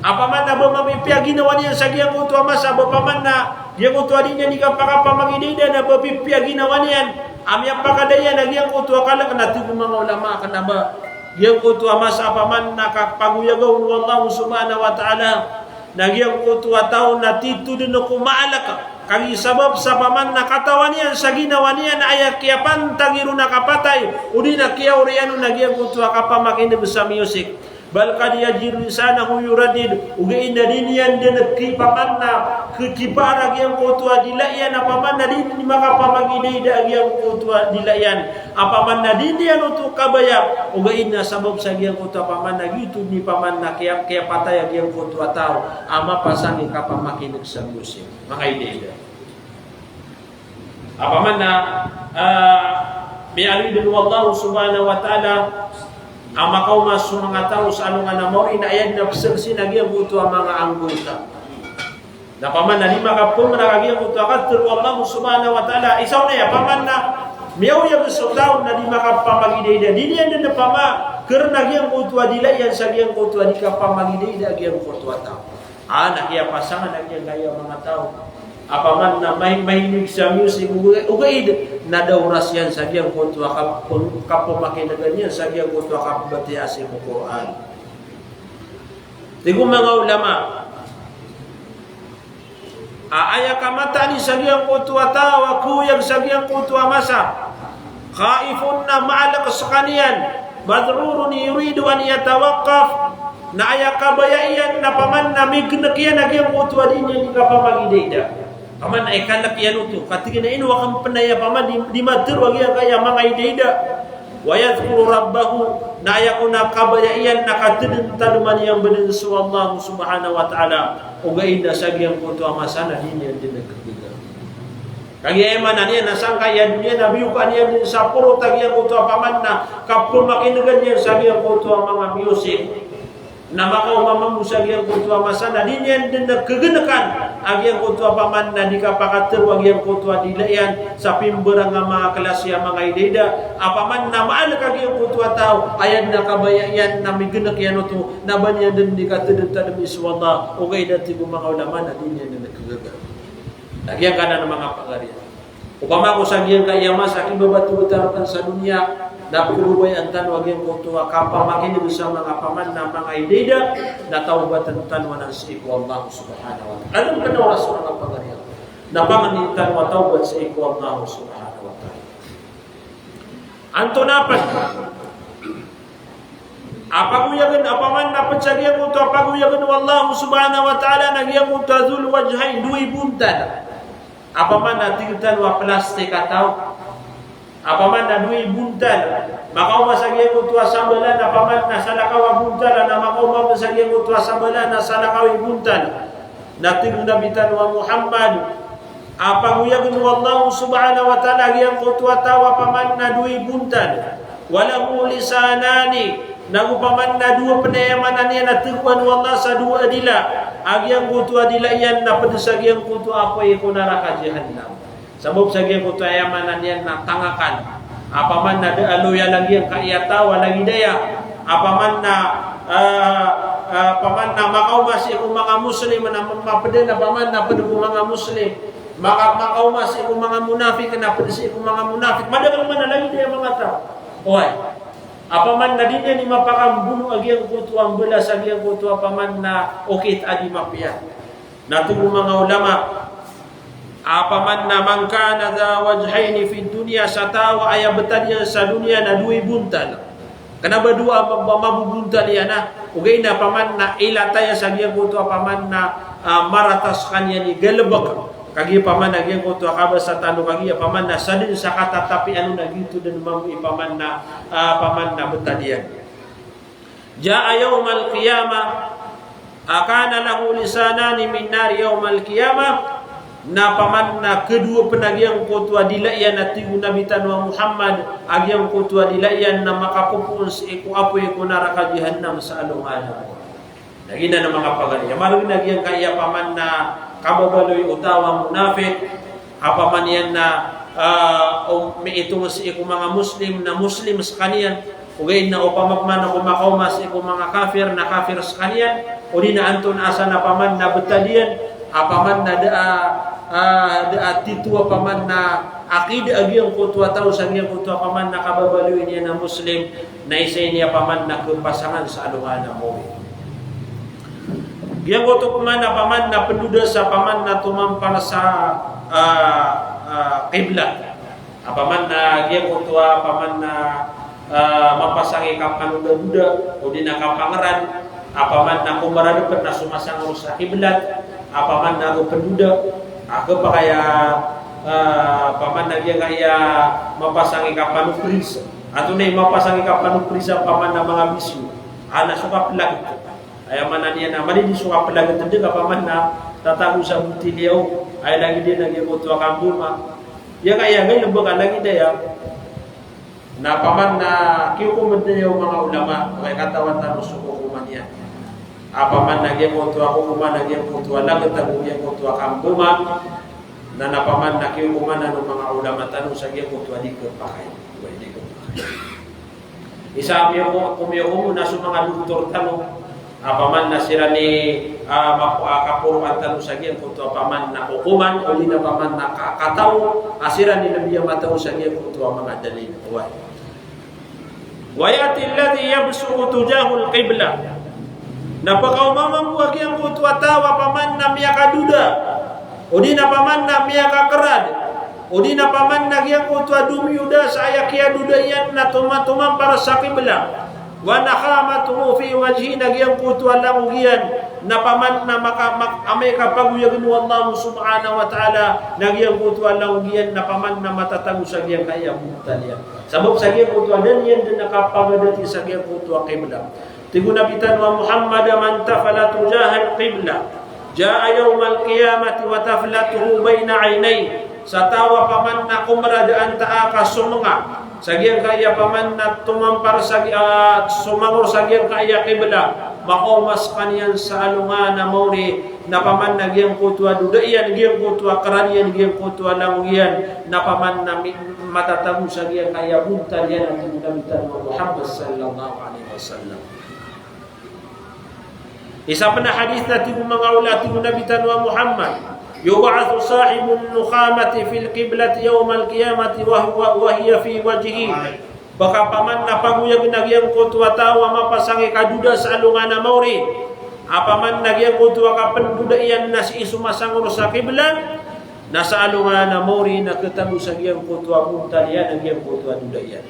Opama na ba mapipiya ginawa niyan sa giyangkoto a masa, ba opama na giyangkoto a di niyan di kapakapamagidaida na ba pipiya ginawa niyan a miyapakada iyan a giyangkoto a kalek, na tig o manga ulama aken a ba giyangkoto a masa opama na kapagoyagon o Allah subhanahu wa ta'ala. Na giyangkoto a taw na tito den ko maalek, kagiya sabap sa opama na katawan iyan sa ginawa niyan a aya kiyapantagi ron a kapatay, o di na kiyaoriyan on a giyangkoto a kapamakineg sa music. Bal qad yajidu lisanahu yuraddid, ogaid na di niyan den ki-, opama na ki-, kipaar a giyangkoto a dila iyan, opama na di niyan makapamagidaida a giyangkoto a dila iyan. Opama na di niyan oto kabaya, ogaid na sabap sa giyangkoto opama na giyoto i opama na kiya-, kiyapatay a giyangkoto a taw a mapasang i kapamakineg sa music. Manga ida-ida. Opama na, a, miyaaloy den o Allah subhanahu wa ta'ala a makaoma so manga taw sa alongan a maori na aya den a pesaksi na giyangkoto a manga anggota. Na opama na di makapemerak a giyangkoto a katharo o Allah subhanahu wa ta'ala, isa on aya, opama na miyaoyag so taw na di makapamagidaida, di niyan den opama kerena giyangkoto a dila iyan sa giyangkoto a di kapamagidaida a giyangkoto a taw. A, na kiyapasangan a giyangkaya manga taw. Opama na mahi-, mahinig sa music, oga-, ogaid na da oras iyan sa giyangkoto a kap-, kapamakinegan iyan sa giyangkoto a kapbatiya sii ko Qur'an. Tig o manga ulama, a, aya kamataan i sa giyangkoto a taw a koyag sa giyangkoto a masa, khaifun, na maalek sekaniyan, madhrurun yuridu an yatawaqqaf, na aya kabaya iyan na opama na migenek iyan a giyangkoto a di niyan di kapamagidaida. Opama na ikalek iyan oto, katig iyan a ino aken pen aya opama di, di matharo a giyangkaya manga ida-ida. Wa yadhkuru rabbahu, na aya kon a kabaya iyan na katadmtadman iyan bdn so Allah subhanahu wa ta'ala, ogaid na sa giyangkoto a masa na di niyan dn khagaga. Kagiya aya maana niyan na sangkaya doniya na biyoka niyan dn sa porot a giyangkoto a paman na kapamakin'gan iyan sa giyangkoto a manga music. Na makaoma mambo sa giyangkoto a masa na di niyan dn khagnakan a giyangkoto a paman na di kapakatharo a giyangkoto a dila iyan sa pimbarang a manga klasi a manga ida-ida. A paman na maana ka giyangkoto a taw, aya dn a kabaya iyan na mignak iyan oto, na ba niyan dn di katadmtadmi so Allah, ogaid a tig o manga ulama na di niyan dn khagaga. Na giyangkanan a manga pagari. Opama ko sa giyangkaya masa a kibabatobata rkn sa doniya, na pkhababayaan tano a giyangkoto a kapamakin'g sa manga paman na manga ida-ida, na tawbatn tano anan sii ko Allah subhanahu wa ta'ala. Adn pn a oras, manga pagari. Na pangnin tano a tawbat sii ko Allah subhanahu wa ta'ala. Antonaa pn a pagoyagn, a paman na pd sa giyangkoto a pagoyagn o Allah subhanahu wa ta'ala na giyangkoto a Dhul Wajhayn, dowa i bontal. A paman na tig tano a plastik a taw. A paman na dowa i bontal. Makaoma sa giyangkoto a sambalan, a paman na salakaw a bontal, na makaoma sa giyangkoto a sambalan na salakaw i bontal. Na tig o Nabi tano a Muhammad, a pagoyagn o Allah subhanahu wa ta'ala a giyangkoto a taw a paman na dowa i bontal. Wa lahu lisanani, nago paman na dowa pn, aya maana niyan na tagoan o Allah sa dowa a dila. A giyangkoto a dila iyan na pd sa giyangkoto a apoy ko naraka Jahannam. Sabap sa giyangkoto, aya maana niyan na tangakan. A paman na da a loyal a giyangkaya taw a lagid aya. A paman na, ah, ah, paman na makaoma sii ko manga Muslim na ma-, mapd, a paman na pd ko manga Muslim. Maka-, makaoma sii ko manga munafik na pd sii ko manga munafik. Madakl man a lagid aya manga taw. Oway. A paman na di niyan i mapakambono a giyangkoto a mbalas a giyangkoto a paman na okit a di mapiya. Na tig o manga ulama, a paman na man kana dha wajhayni fid dunya, sa taw a aya btad iyan sa doniya na dowa i bontal. Kna ba dowa a ma-, ma-, mabobontal iyan a, ogaid na paman na ilata iyan sa giyangkoto a paman na, ah, marata skaniyan i galbk. Kagiya paman na giyangkoto a kabasa tano kagiya paman na sadn sa katatapian on a giyoto dn mambo i paman na, ah, paman na btad iyan. Jaa yawmal qiyamah, a, kana lahu lisanani min nar yawmal qiyamah, na paman na khadowa pn a giyangkoto a dila iyan a tig o Nabi tano a Muhammad, a giyangkoto a dila iyan na makapopoon sii ko apoy ko naraka Jahannam sa alongan a maori. Na giyanan a manga pagari. Aya margn a giyangkaya paman na kababaloy o taw a munafik, a paman iyan na, ah, o miitong sii ko manga Muslim na Muslim skaniyan, ogaid na opama pman ko makaoma sii ko manga kafir na kafir skaniyan, odi na antonaa san a paman na btad iyan, a paman na da a, ah, da a tito a paman na akida a giyangkoto a taw sa giyangkoto a paman na kababaloy niyan a Muslim, na isa ini a paman na khapasangan sa alongan a maori. Giyangkoto pman a paman na pndoda sa paman na tomampar sa, ah, ah, qiblat. A paman na giyangkoto a paman na, ah, mapasang i kapanodadoda, odi na kapangrad, a paman na komarad pn na somasang on sa qiblat, a paman na roo pndoda, a khapakaya, ah, paman na giyangkaya mapasang i kapanopris. Antonaa i mapasang i kapanopris a paman na manga bisyo. A na so kaplagat. Aya maana niyan na madi di so kaplagat dn a paman na tatago sa botilya o, aya lagid iyan a giyangkoto a kamboma. Aya kaya galbk a lagid aya. Na paman na kiyokoman dn aya o manga ulama, aya katawan tano so kokoman iyan. A paman na giyangkoto a kokoman a giyangkoto a lagat ago giyangkoto a kamboma. Na, na paman na kiyokoman o manga ulama tano sa giyangkoto a di khapakay. Di khapakay. Isa a miyo-, komiyokom na so manga doktor tano, a paman na siran i, ah, map-, ah, kaporoan tano sa giyangkoto a paman na kokoman, odi na paman na ka-, kataw, a siran i lbi a mataw sa giyangkoto a manga dalil. Oway. Wa ya'ti alladhi yabsuqu tujahal qiblah. Na pkaoma mambo a giyangkoto a taw a paman na miyakadoda, odi na paman na miyakakrad, odi na paman na giyangkoto a domiyoda sa aya kiyadoda iyan na toma-, tomampar sa qiblah. Wa nakhamatuhu fi wajhihi, na giyangkoto a langog iyan Na paman na maka-, mak-, amay ka pagoyagn o Allah subhanahu wa ta'ala, na giyangkoto a langon iyan, na paman na matatago sa giyangkaya bontal iyan. Sabap sa giyangkoto a da niyan dn a kapagadati sa giyangkoto a qibla. Tig o Nabi tano a Muhammad, "Man tafala tujahal qibla, jaa yawmal qiyamati wa taflatuhu bayna aynayhi." Sa taw a paman na komrad antaa ka somnga sa giyangkaya paman na tomampar sa gi-, ah, somangor sa giyangkaya qibla, makaoma skaniyan sa alongan a maori, na paman na giyangkoto a doda iyan, giyangkoto a krad iyan, giyangkoto a langon iyan, na paman na mi-, matatago sa giyangkaya bontal iyan a tig o Nabi tano a Muhammad sallallahu alaihi wasallam. Isa pn a hadith na tig o manga ula-, tig o Nabi tano a Muhammad, "Yub'athu sahibun nukhamati fil qiblati yawmal qiyamati wa huwa, wa hiya fi wajhihi." Pkapaman na pagoyagn a giyangkoto a taw a mapasang i kadoda sa alongan a maori, a paman na giyangkoto a kapndoda iyan na sii so masangor sa qibla, na sa alongan a maori na khatago sa giyangkoto a bontal iyan a giyangkoto a doda iyan.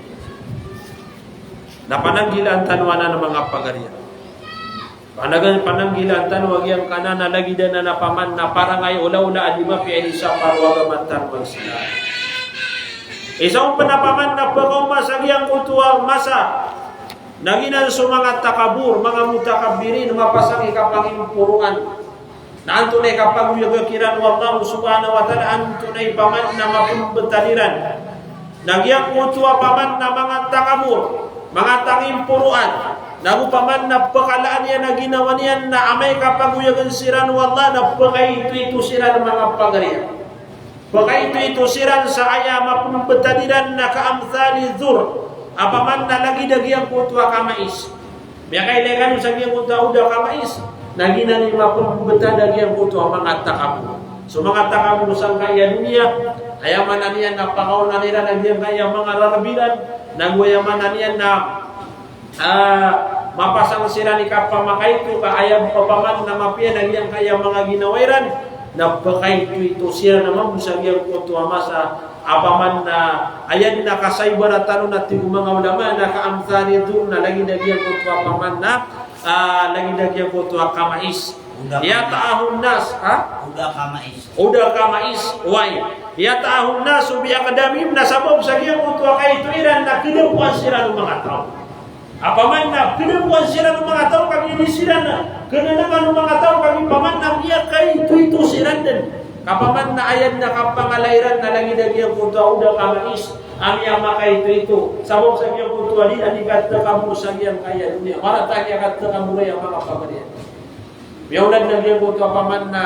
Na pananggilaan tano anan a manga pagariya. Panagan-, pananggilaan tano a giyangkanan a lagid anan a paman na parangay olaola a di mapiya i sa paro agama tano a Islam. Isa on pn a paman na pkaoma sa giyangkoto a masa na giyanan so manga takabur, manga mutakabbirin, mapasang i kapangimporongan. Na antonaa i kapagoyaga kiran o Allah subhanahu wa ta'ala, antonaa i paman na mapmbtad iran. Na giyangkoto a paman na manga takabur, manga tangimporoan, na go paman na pkalaan iyan a ginawa niyan na amay ka pagoyagn siran o Allah na pkaitoito siran manga pagariya. Pkaitoito siran sa aya mapmbtad iran na ka amthali dhur, a paman na lagid a giyangkoto a kamais. Miyakailay kano sa giyangkoto a oda kamais, na giyanan i mapmbtad a giyangkoto a manga takabur. So manga takabur sangkaya doniya, aya maana niyan na pakaonan iran a giyangkaya manga rarb iran, na go aya maana niyan na, ah, mapasang siran i kapamakaito ka aya bo ka paman na mapiya na giyangkaya manga ginawa iran, na pkaitoito siran a mambo sa giyangkoto a masa, a paman na, aya dn a kasaibarat tano na tig o manga ulama na ka amthali dhur na lagid a giyangkoto a paman na, ah, lagid a giyangkoto a kamais. Oda kamais. Yata'ahun nas, ha? Oda kamais. Oda kamais, way. Yata'ahun nasu bi aqdamihim, na sabap sa giyangkoto a kaito iran na khadapoan siran o manga taw. A paman na khadapoan siran o manga taw, kagiya di siran na khananangan o manga taw, kagiya paman na miyakaitoito siran dn. Ka paman na aya dn a kapangala iran na lagid a giyangkoto a oda kamais a miyamakaitoito. Sabap sa giyangkoto a di, a di katakabur sa giyangkaya doniya. Marata a giyangkaya katakabur aya manga pagariya. Miyaonad na giyangkoto a paman na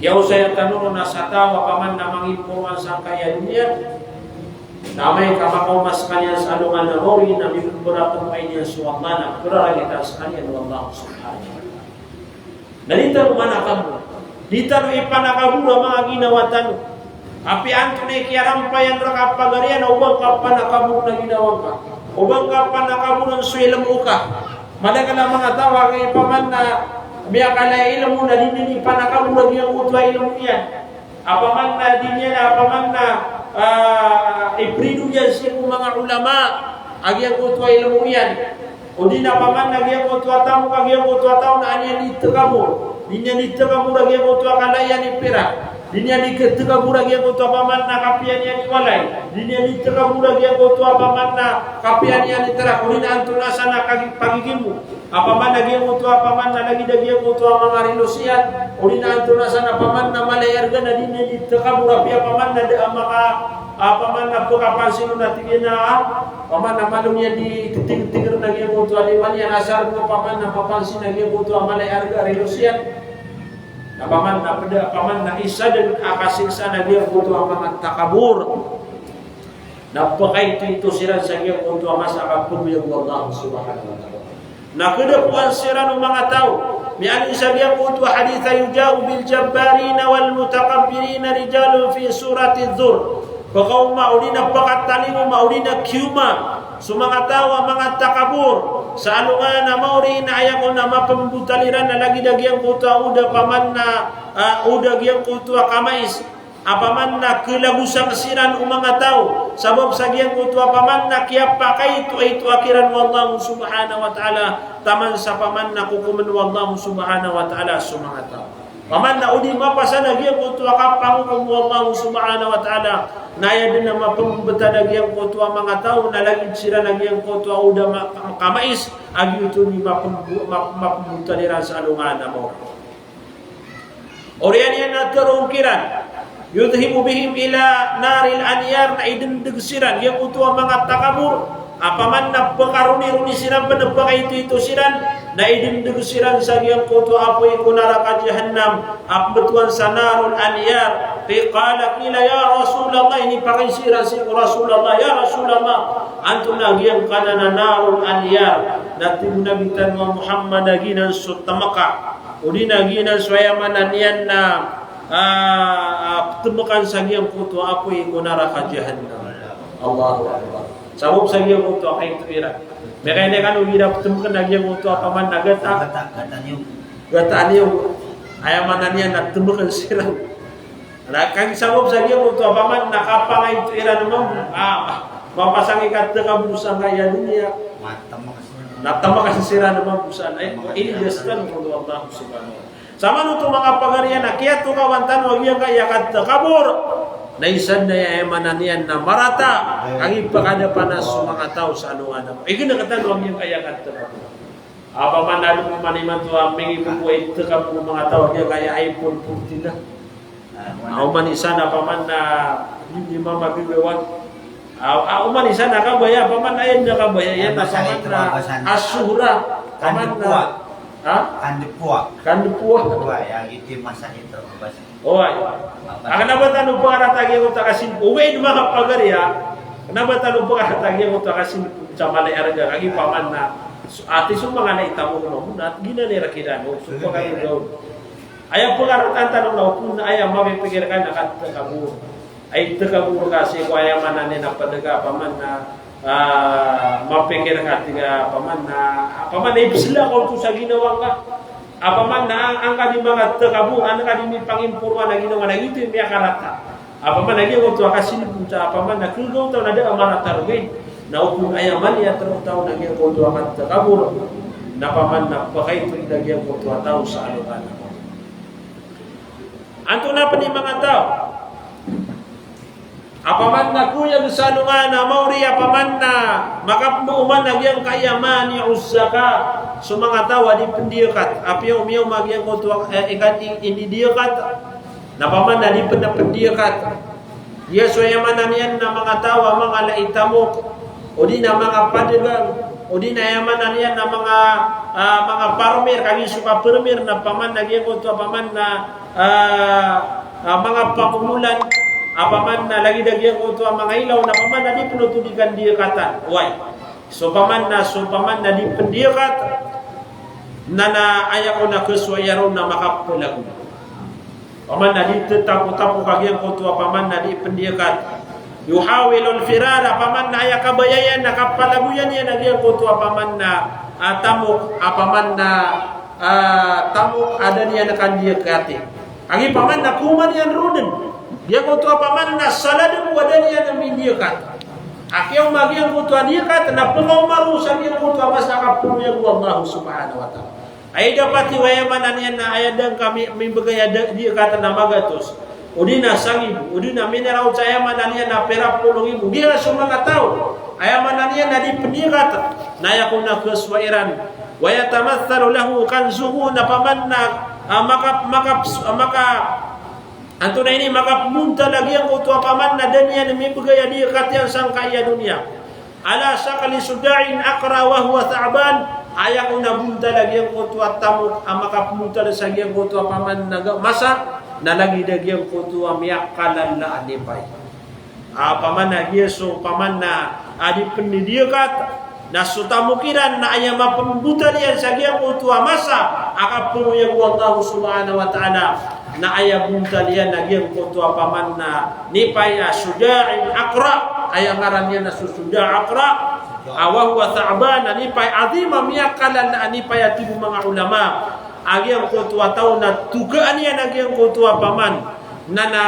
iyaosaya tano ron a sa taw a paman na mangimporoan sangkaya doniya, na amay ka makaoma skaniyan sa alongan a maori na mimbaratowai niyan so Allah na pkararangitan skaniyan o Allah subhanahu wa ta'ala. Na di tano manakabor, di tano ipanakabor a manga ginawa tano. Apiya antonaa i kiyarampayan rka a pagariya na oba ngka panakaboron a ginawa ngka, oba ngka panakaboron so ilmo ka. Madakl a manga taw a giya paman na miyakala i ilmo na di niyan ipanakabor a giyangkoto a ilmo iyan. A paman na di niyan, a paman na, ah, iprido iyan sii ko manga ulama a giyangkoto a ilmo iyan. O di na paman na giyangkoto a taw, ka giyangkoto a taw na an iyan di takabor. Di niyan di takabor a giyangkoto a kala iyan i pirak. Di niyan di katakabor a giyangkoto a paman na kapiya niyan i walay. Di niyan di takabor a giyangkoto a paman na kapiya niyan i trak. O di na antonaa san a kagi-, pagigimo. A paman na giyangkoto a paman na lagid a giyangkoto a manga rilos iyan. O di na antonaa san a paman na mala i arga na di niyan di takabor apiya paman na da a maka, a paman na pkapansin on a tig iyan a, paman na malo niyan di tig-, tig-, tigr na giyangkoto a di man iyan asar ko paman na papansin a giyangkoto a mala i arga a rilos iyan. Na paman na pd a, paman na isa dn a kasiksa na giyangkoto a manga takabor. Na pkaitoito siran sa giyangkoto a masa a kapmboyag o Allah subhanahu wa ta'ala. Na khadapoan siran o manga taw. Miyaaloy sa giyangkoto a hadith a yuja'u bil jabbarina wal mutakabbirina rijalun fi surati dhur. Pkaoma o di na pkatalingoma o di na kioma so manga taw a manga takabor sa alongan a maori na aya kon a mapmbotal iran na lagid a giyangkoto a oda paman na, ah, oda giyangkoto a kamais. Apaman na kelagosan siran o manga taw, sabap sa giyangkoto apaman na kiyapakaitoito kiran o Allah subhanahu wa ta'ala, taman sa apaman na kokomen o Allah subhanahu wa ta'ala so manga taw. Apaman na o di mapasad a giyangkoto a kapangokom o Allah subhanahu wa ta'ala, na aya den a mapembetad a giyangkoto a manga taw na lagid siran a giyangkoto a oda ma-, kamais, a giyoto i mapembu-, map-, mapembetad iran sa alongan a maori. Oriyan iyan na tero kiran, yudhhibu bihim ila naril anyar, na idendeg siran giyangkoto a manga takabor, apaman na pekaronironi siran, pen pekaitoito siran, na idendeg siran sa giyangkoto a apoy ko naraka Jahannam, a pembetowan sa narul anyar. Qila, qila, "Ya Rasulullah," inipakay siran sii ko Rasulullah, "Ya Rasulullah, antonaa giyangkanan a narul anyar?" Na tig o Nabi tano a Muhammad a giyanan so temeka, odi na giyanan so aya maana niyan na, ah, ah, temekan sa giyangkoto a apoy ko naraka Jahannam. Allahu Akbar. Sabap sa giyangkoto a kaito iran. Miyakainda kano igira petemekan a giyangkoto a apaman na gata. Gata, gata niyo. Gata niyo. Aya maana niyan na temekan siran. Na kagiya sabap sa giyangkoto apaman na kapangaito iran mambo, ah, mapasang i katakabor sangkaya doniya. Matemek. Na temekan siran mambo san, eh, ini dastan ko Allah subhanahu wa ta'ala. Samanoto manga pagari iyan a kiyatokawan tano a giyangkaya katakabor, na isa den aya maana niyan na marata, kagiya pakadapanas so manga taw sa alongan a maori. Igen a katano a giyangkaya katakabor. Apaman na di man imanto a mingibo ko itekab ko manga taw a giyangkaya iPhone fourteen na. Ah, oman isa na apaman na di, di mamagagawan. Ah, ah, oman isa na kabaya, apaman na iyan na kabaya, iyan na apaman na as-shuhra. Apaman na, ha? Kandepoa. Kandepoa. Oway, a giti masakit o kabasa. Oway. A kena ba tano pangarata giyangkoto a kasin, oway, den manga pagari a. Kena ba tano pangarata giyangkoto a kasin sa mala i arga, kagiya apaman na, so, ati so manga ana i tamok mambo na, ginanay iran kiran, o, so, pagari daw. Aya pengarataan tano na opama na aya mapipikir ka na katakabor. Ay takabor ka sii ko aya maana niyan na ped ka apaman na, ah, mapikir ka tig a apaman na, apaman na ipesela ka oto sa ginawa ngka. Apaman na ang-, angka di manga takabor, angka di mipangimporoan a ginawa na giyoto i miyakarata. Apaman na giyangkoto a kasilbota, apaman na kegawta na da a marata rogay. Na opama aya maana niyan a tero taw na giyangkoto a katakabor. Na apaman na pakaito iyan a giyangkoto a taw sa alongan a maori. Antonaa pen i manga taw? Apaman na koyag sa alongan a maori, apaman na makapembooman a giyangkaya mani'uz zakat. So manga taw a di pendiyakat. Apiya omiyaoma giyangkoto a, eh, ikat i-, indiyakat. Na apaman na di pen-, pendiyakat. Giya so aya maana niyan na manga taw a mangala i tamok, odi na manga padagang, odi na aya maana niyan na manga, ah, manga farmer, kagiya so ka-farmer na apaman na giyangkoto apaman na, ah, ah, manga pamomolan, apaman na lagid a giyangkoto a manga ilaw na apaman na di pen oto di kandiyakatan. Oway. So apaman na, so apaman na di pendiyakat, na, na aya ko na kesowa iyan roo na makapelagoy. Apaman na di tetapotapo ka giyangkoto apaman na di pendiyakat. Yuhawilul firar, apaman na aya kabaya iyan na kapalagoyan iyan a giyangkoto apaman na, ah, tamok, apaman na, ah, tamok a da niyan kandiyakati. Kagiya apaman na koman iyan roo den. Giyangkoto apaman na salad den o a da niyan mindiyakat. Apiya oman giyangkoto a diyakat na pekaoma roo sa giyangkoto a masa a kaporo iyan o Allah subhanahu wa ta'ala. Ay dapat i aya maana niyan na aya da ngka mi-, mimbegay a da-, diyakat na magatos. Odi na sangibo, odi na minaraw sa aya maana niyan na pira polo nggibo. Giya so manga taw. Aya maana niyan na di pendiyakat. Na aya ko na kesowa iran. Wa yatamathalu lahu kanzuhu, na apaman na, ah, maka-, maka-, maka-, antonaa ini, makapemontal a giyangkoto apaman na da niyan mimbegay a diyakat iyan sangkaya doniya. Ala shakli shuja'in aqra wa huwa tha'ban, aya ko na bontal a giyangkoto a tamok a makapemontal sa giyangkoto apaman na ga-, masa, na lagid a giyangkoto a miyakalala a nipay. Apaman na giya so apaman na a di pendiyakat, na so tamok iran na aya mapembontal iyan sa giyangkoto a masa a kaporo iyan o Allah subhanahu wa ta'ala, na aya bontal iyan na giyangkoto apaman na nipay a shuja'in aqra, aya ngaran iyan na so shuja' aqra, a wa huwa tha'ban, a nipay adhim a miyakalala a nipay a tig o manga ulama. A giyangkoto a taw na tokaan iyan a giyangkoto apaman na, na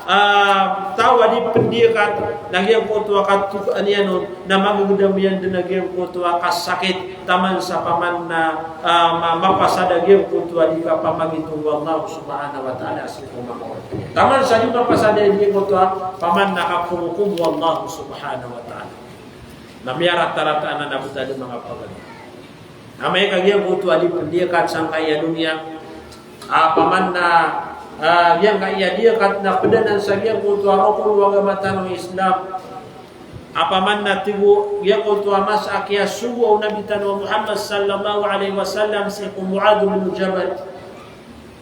ah, taw a di pndiyakat, na giyangkoto a katokaan iyan on, na magagdam iyan dn a giyangkoto a kasakit, taman sa paman na, ah, ma-, mapasad a giyangkoto a di kapamangit o Allah subhanahu wa ta'ala sii ko manga oripn. Taman sa di mapasad a giyangkoto a paman na kapngkokom o Allah subhanahu wa ta'ala. Na miyaratarata anan a btad a manga pagari. Na amay ka giyangkoto a di pndiyakat sangkai a doniya, a paman na, ah, giyangkai a diyakat na pd anan sa giyangkoto a rokon o agama tano a Islam. A paman na tig o giyangkoto a masa a kiyasogo o Nabi tano a Muhammad sallallahu alaihi wasallam sii ko Muadh bin Jabal.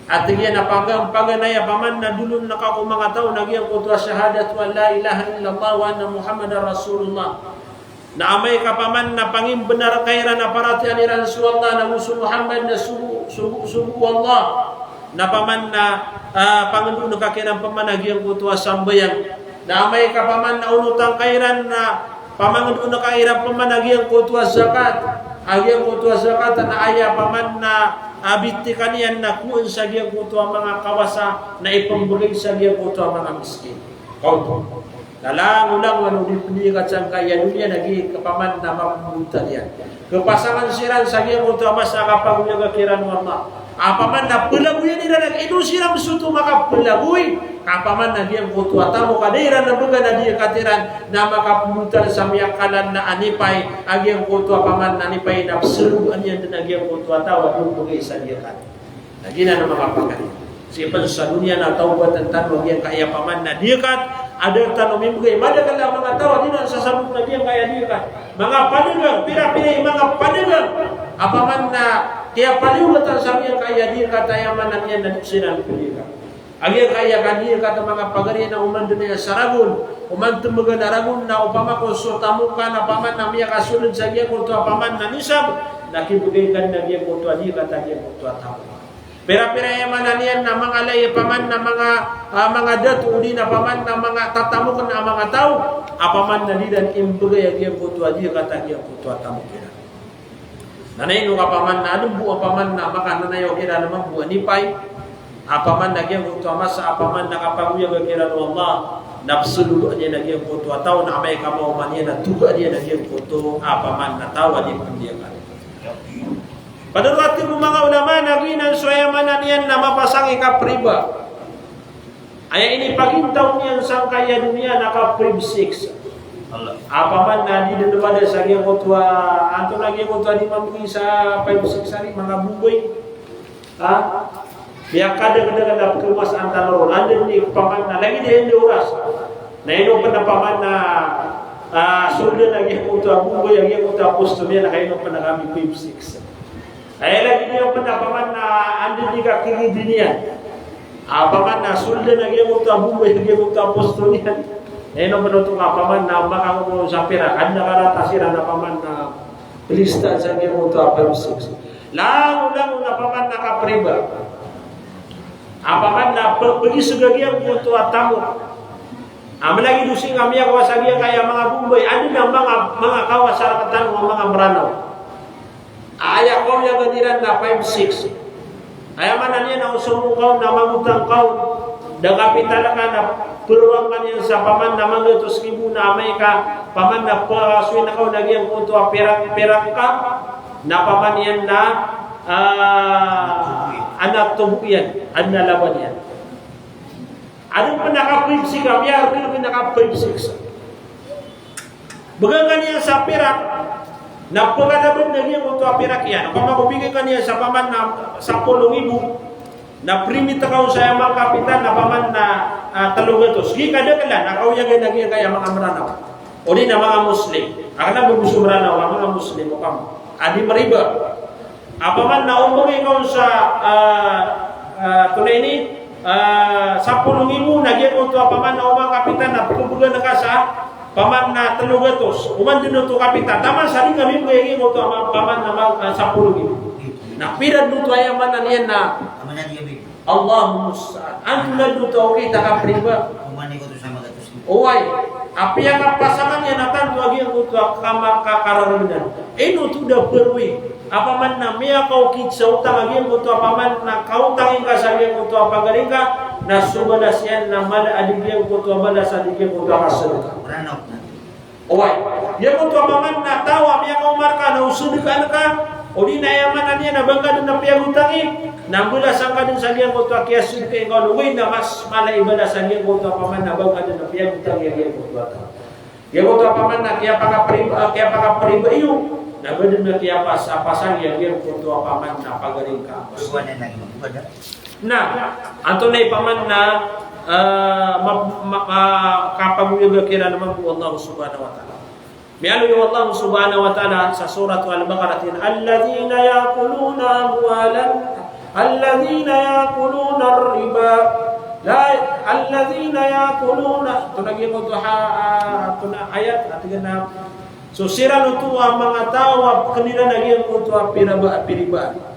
A tig iyan a paga-, paganay a paman na dolon ka ko manga taw na giyangkoto a shahadatu an la ilaha illallah wa anna Muhammadar Rasulullah. Na amay ka paman na pangimbnar ka iran a paratiyayaan iran so Allah, na go so Muhammad na sogo, sogo, sogo o Allah. Na paman na, ah, pangndon ka kiran paman a giyangkoto a sambayang. Na amay ka paman na onotan ka iran na pamangndon ka iran paman a giyangkoto a zakat. A giyangkoto a zakat na aya paman na, ah, bitikan iyan na kowaan sa giyangkoto a manga kawasa na ipmbgay sa giyangkoto a manga miskin. Kaoto. Na langolangon o di pndiyakat sangkai a doniya na gii ka paman na mapmbontal iyan. Kpasangan siran sa giyangkoto a masa a kapagoyaga kiran o Allah. A paman na plagoyan iran a ino siran soto makaplagoy. Ka paman na giyangkoto a tamok a da iran a bgan a diyakat iran na makapmbontal sa miyakalaln a anipay a giyangkoto a paman na anipay na psalogoan iyan dn a giyangkoto a taw a di mbgay sa diyakat. Na giyanan a manga pagari. Sii pn sa doniya na tawbatn tano a giyangkai a paman na diyakat, a da tano mimbgay. Madakl a manga taw a di nan sasabot a giyangkai a diyakat. Manga padagang, pira-pira i manga padagang a paman na kiyapaliyogat sa giyangkai a diyakat, aya maana niyan na di siran pdiyakat. A giyangkai a kadiyakat a manga pagari na oman dn aya sa ragon, oman tmbgan a ragon na opama ko so tamok ka na paman na miyakasold sa giyangkoto a paman na nisab, na kibgay ka dn a giyangkoto a diyakat a giyangkoto a tamok. Pira-pira aya maana niyan na manga lay a paman na manga, ah, manga dato odi na paman na manga tatamok na manga taw a paman na di dn imbgay a giyangkoto a diyakat a giyangkoto a tamok iran. Na ino ka paman na adn bo a paman na makananayaw kiran mambo a anipay a paman na giyangkoto a masa a paman na kapagoyaga kiran o Allah na psalogoan iyan a giyangkoto a taw na amay ka maoma niyan na togaan iyan a giyangkoto a paman na taw a di pndiyakat. Pd a tig o manga ulama na giyanan so aya maana niyan na mapasang i kapriba. Aya inipagintaw niyan sangkai a doniya na ka five six. A paman na di dn bada sa giyangkoto a, antonaa giyangkoto a di mambo sa five six ari, manga bombay. Ha? Miyakadagdag a pkhamasaan tano ron. Anda dn i paman na lagid iyan di oras. Na ino pn a paman na, ah, soldan a giyangkoto a bombay, a giyangkoto a posto niyan, na ka ino pn a kami five six. Aya lagid iyan pn a paman na anda dn i kakiridi niyan. A paman na soldan a giyangkoto a bombay, a giyangkoto a posto niyan. Na ino pn oto ka paman na makakokoron sa pirak, anda karata siran a paman na plista sa giyangkoto a five six. Langolangon a paman na kapriba. A paman na pagpagis a giyangkoto a tamok. A mlagid o sii nga miyakawas a giyangkaya manga bombay, adn a manga, manga kawas a rktano a manga Mranaw. Aya kaoyagan iran na five six. Aya maana niyan na o somong ka on na mangotang ka on, da kapital ka na pharoang ka niyan sa paman na manggatos ribo na amay ka paman na phasoy na ka on a giyangkoto a pirak, pirak ka, na paman iyan na, ah, adn a tobo iyan, adn a lawan iyan. Adn pn a ka five six, ka miyar pn a ka five six. Bgan ka niyan sa pirak, na pkhalabad na giyangkoto a pirak iyan. Opama ko bigay ka niyan sa paman na sapolo ngibo, na primit ka on sa aya manga kapitan na paman na, ah, tlo gatos. Gii kadaklan a kaoyagan a giyangkaya manga Mranaw. Odi na manga Muslim. Akn a bo so Mranaw, a manga Muslim, opama. A di mriba. A paman na ombgay ka on sa, ah, ah, antonaa ini, ah, sapolo ngibo na giyangkoto a paman na o manga kapitan na pkhabgan ka sa paman na tlo gatos. Oman dn oto kapitan. Taman sa di nga mimbgay giyangkoto a ma-, paman na ma-, ah, sapolo ngibo. Na pira dn oto aya maana niyan na Allahumma musta'an. Antonaa dn oto a okit a kapriba. Oway, apiya kapasangan iyan a tanto a giyangkoto a kama-, ka-, kararagnan. Ino oto da pharowi. A paman na miyakaokit sa otang a giyangkoto a paman na kaotang ingka sa giyangkoto a pagari ngka, Na so balas iyan na mala a di giyangkoto a balas a di giyangkoto a kasadka. Oway. Giyangkoto a paman na taw a miyakaoma rka na o sadkaan ka, odi na aya maana niyan na ba ngka dn a piyagotangi, na mbalasan ka dn sa giyangkoto a kiyasadkai ngka on, oway, na mas mala i balas a giyangkoto a paman na ba ngka dn a piyagotangi a giyangkoto a taw. Giyangkoto a paman na kiyapakapariba, kiyapakapariba iyo, na ba dn a kiyapasapasang iyan giyangkoto a paman na pagari ngka. Na, antonaa i paman na, eh, ma-, ma-, ma-, kapagoyaga kiran mambo o Allah subhanahu wa ta'ala. Miyaaloy o Allah subhanahu wa ta'ala sa Surat Al-Baqarah, tig iyan, "Alladhina ya'kuluna amwalan, alladhina ya'kuluna ar-riba, la, alladhina ya'kuluna," antonaa giyangkoto a, ah, antonaa a ayat, a tig iyan a, so siran oto a manga taw a pkn iran a giyangkoto a piraba, a piriba.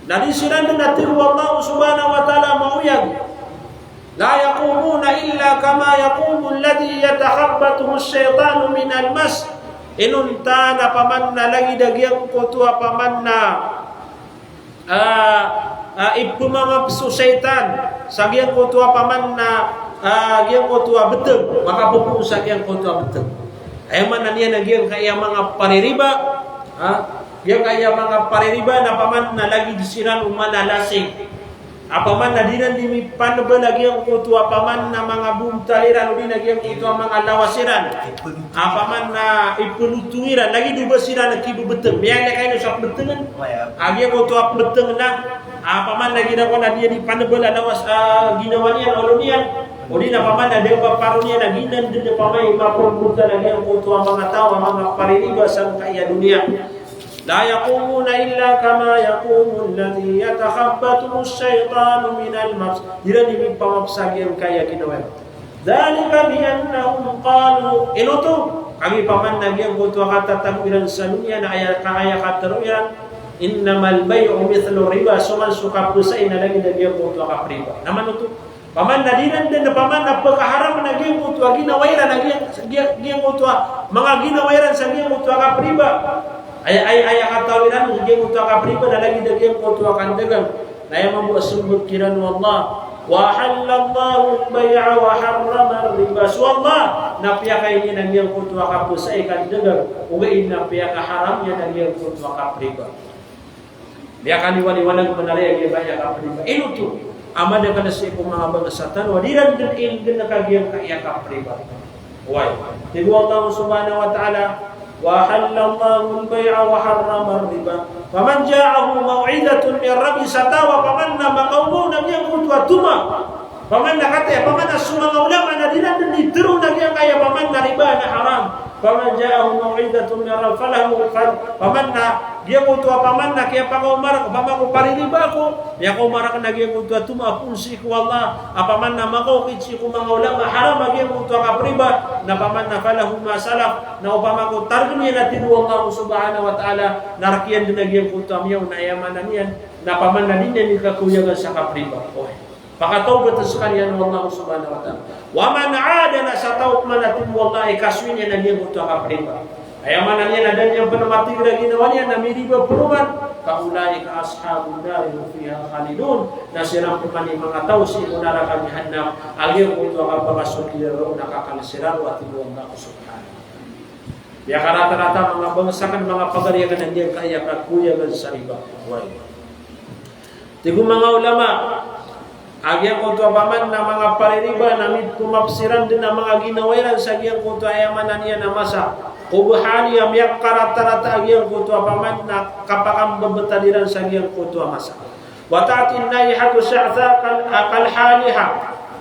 Na di siran dn a tig o Allah subhanahu wa ta'ala maoyag. La yaqumuna illa kama yaqumu alladhi yatakhabbathu ash-shaytanu minal mas. Inonta na paman na lagid a giyangkoto a paman na, ah, ah, ipmamaps o shaytan sa giyangkoto a paman na, ah, giyangkoto a btng, makapopoon sa giyangkoto a btng. Aya maana niyan na giyangkaya manga paririba, ha? Giyangkaya manga paririba na paman na lagid siran o mala a lasing. A paman na di ran di mipanbal a giyangkoto a paman na manga bontal iran, odi na giyangkoto a manga lawas iran. A paman na ipnotong iran, lagid o ba siran a kibbtng. Miyalek a ino sa pmbtngn. A giyangkoto a pmbtng na, a paman na ginawa na di, di panbal a lawas, a ginawa niyan, olo niyan. Odi na paman na di a paparo niyan a giyanan dn a paman i mapmbontal a giyangkoto a manga taw a manga paririba sangkaya doniya. La yaqumuna illa kama yaqumu alladhi yatakhabbathu ash-shaytanu minal mas. Di ran di mipamaps a giyangkaya ginawa iran. Dhalika bi annahum qalu, ino oto? Kagiya paman na giyangkoto a katatago iran sa doniya na aya ka, aya katharo iran, innamal bay'u mithlu riba, so man so kapasai na lagid a giyangkoto a kapriba. Na man oto? Paman na di ran dn, paman na pkaharam na giyangkoto a ginawa iran a giya, giya, giyangkoto a manga ginawa iran sa giyangkoto a kapriba. Aya, aya, aya katawan iran giyangkoto a kapriba na lagid a giyangkoto a kandagang. Na aya mambo a smbag kiran o Allah, wa ahallallahu al-bay'a wa harrama ar-riba. So Allah na piyakailay niyan a giyangkoto a kapasai, kandagang, ogaid na piyakaharam iyan a giyangkoto a kapriba. Miyakaliwaliwanag man a lagid a giyangkaya kapriba. Ino oto? A madakl sii ko manga bangsa tano a di ran dn ingd a giyangkaya kapriba. Oway. Tig o Allah subhanahu wa ta'ala, wa ahallallahu al-bay'a wa harrama ar-riba. Faman ja'ahu maw'izatun min rabbih, sa taw a paman na makaoma on a giyangkoto a toma. Paman na kataya, paman na so manga ulama na di ran dn di tharoon a giyangkaya paman na riba na haram. Faman ja'ahu maw'izatun min rabbih falahu, fal-, paman na giyangkoto a paman na kiyapakaoma rk, paman ko paririba ako, miyakaoma rk na giyangkoto a toma a poon sii ko Allah, a paman na makaokit sii ko manga ulama a haram a giyangkoto a kapriba, na paman na falahu ma salaf, na opama ko targn iyan a tig o Allah subhanahu wa ta'ala, na rk iyan dn a giyangkoto a miyaona, aya maana niyan na paman na di niyan di kakoyagan sa kapriba. Oway. Pakatawbat skaniyan o Allah subhanahu wa ta'ala. Wa man 'ada, na sa taw pman a tig o Allah a ikasoy niyan a giyangkoto a kapriba. Aya maana niyan na da niyan pn matigr a ginawa niyan na miriba pn oman, fa ulaika ashabun nar hum fiha khalidun. Na siran pman i manga taw sii ko naraka Jahannam a giyangkoto a kapakasold iran roo na kakal siran roo a tig o Allah subhanahu wa ta'ala. Miyakaratarata manga bangsa akn, manga pagari akn a giyangkaya kakoyagan sa riba. Oway. Tig o manga ulama, a giyangkoto a paman na manga paririba na mipmapsiran dn a manga ginawa iran sa giyangkoto a aya maana niyan a masa. Ko bahali a miyakaratarata a giyangkoto a paman na kapakambabtad iran sa giyangkoto a masa. Wa ta'ti an-naihatu sha'tha kal-, kal-haliha.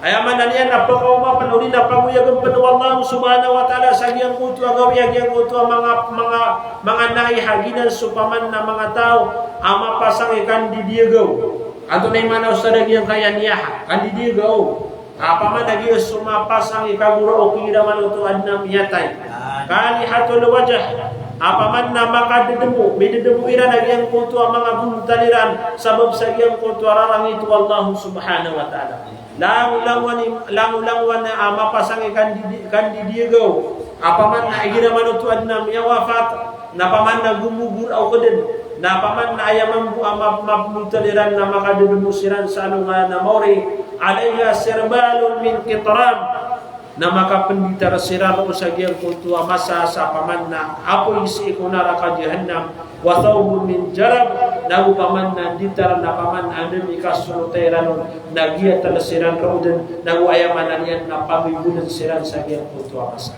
Aya maana niyan na pakaoma pn odi na pagoyagn pn o Allah subhanahu wa ta'ala sa giyangkoto a gawii a giyangkoto a manga, manga, manga naiha, giyanan so paman na manga taw a mapasang i kandidiyagaw. Antonaa i maana o sa da giyangkaya niyaha, kandidiyagaw. A paman a giya so mapasang i kagora o kigira manoto adn a miyatay. Kalihatul wajh. A paman na makadedemo, midedemo iran a giyangkoto a manga bontal iran sabap sa giyangkoto a rarangit o Allah subhanahu wa ta'ala. Langolangowan i, langolangowan a mapasang i kandidi-, kandidiyagaw. A paman na igira manoto adn a miyawafat, na paman na gomogor a okdn. Na paman na aya mambo a map-, mapmbtad iran na makadedemo siran sa alongan a maori, alayha sirbalun min qitran. Na makapnditar siran roo sa giyangkoto a masa sa paman na apoy sii ko naraka Jahannam, wa thawbun min jarab, nago paman na nditar na paman na anda i kasolota iran on na giyatal siran roo dn, nago aya maana niyan na pamibolan siran sa giyangkoto a masa.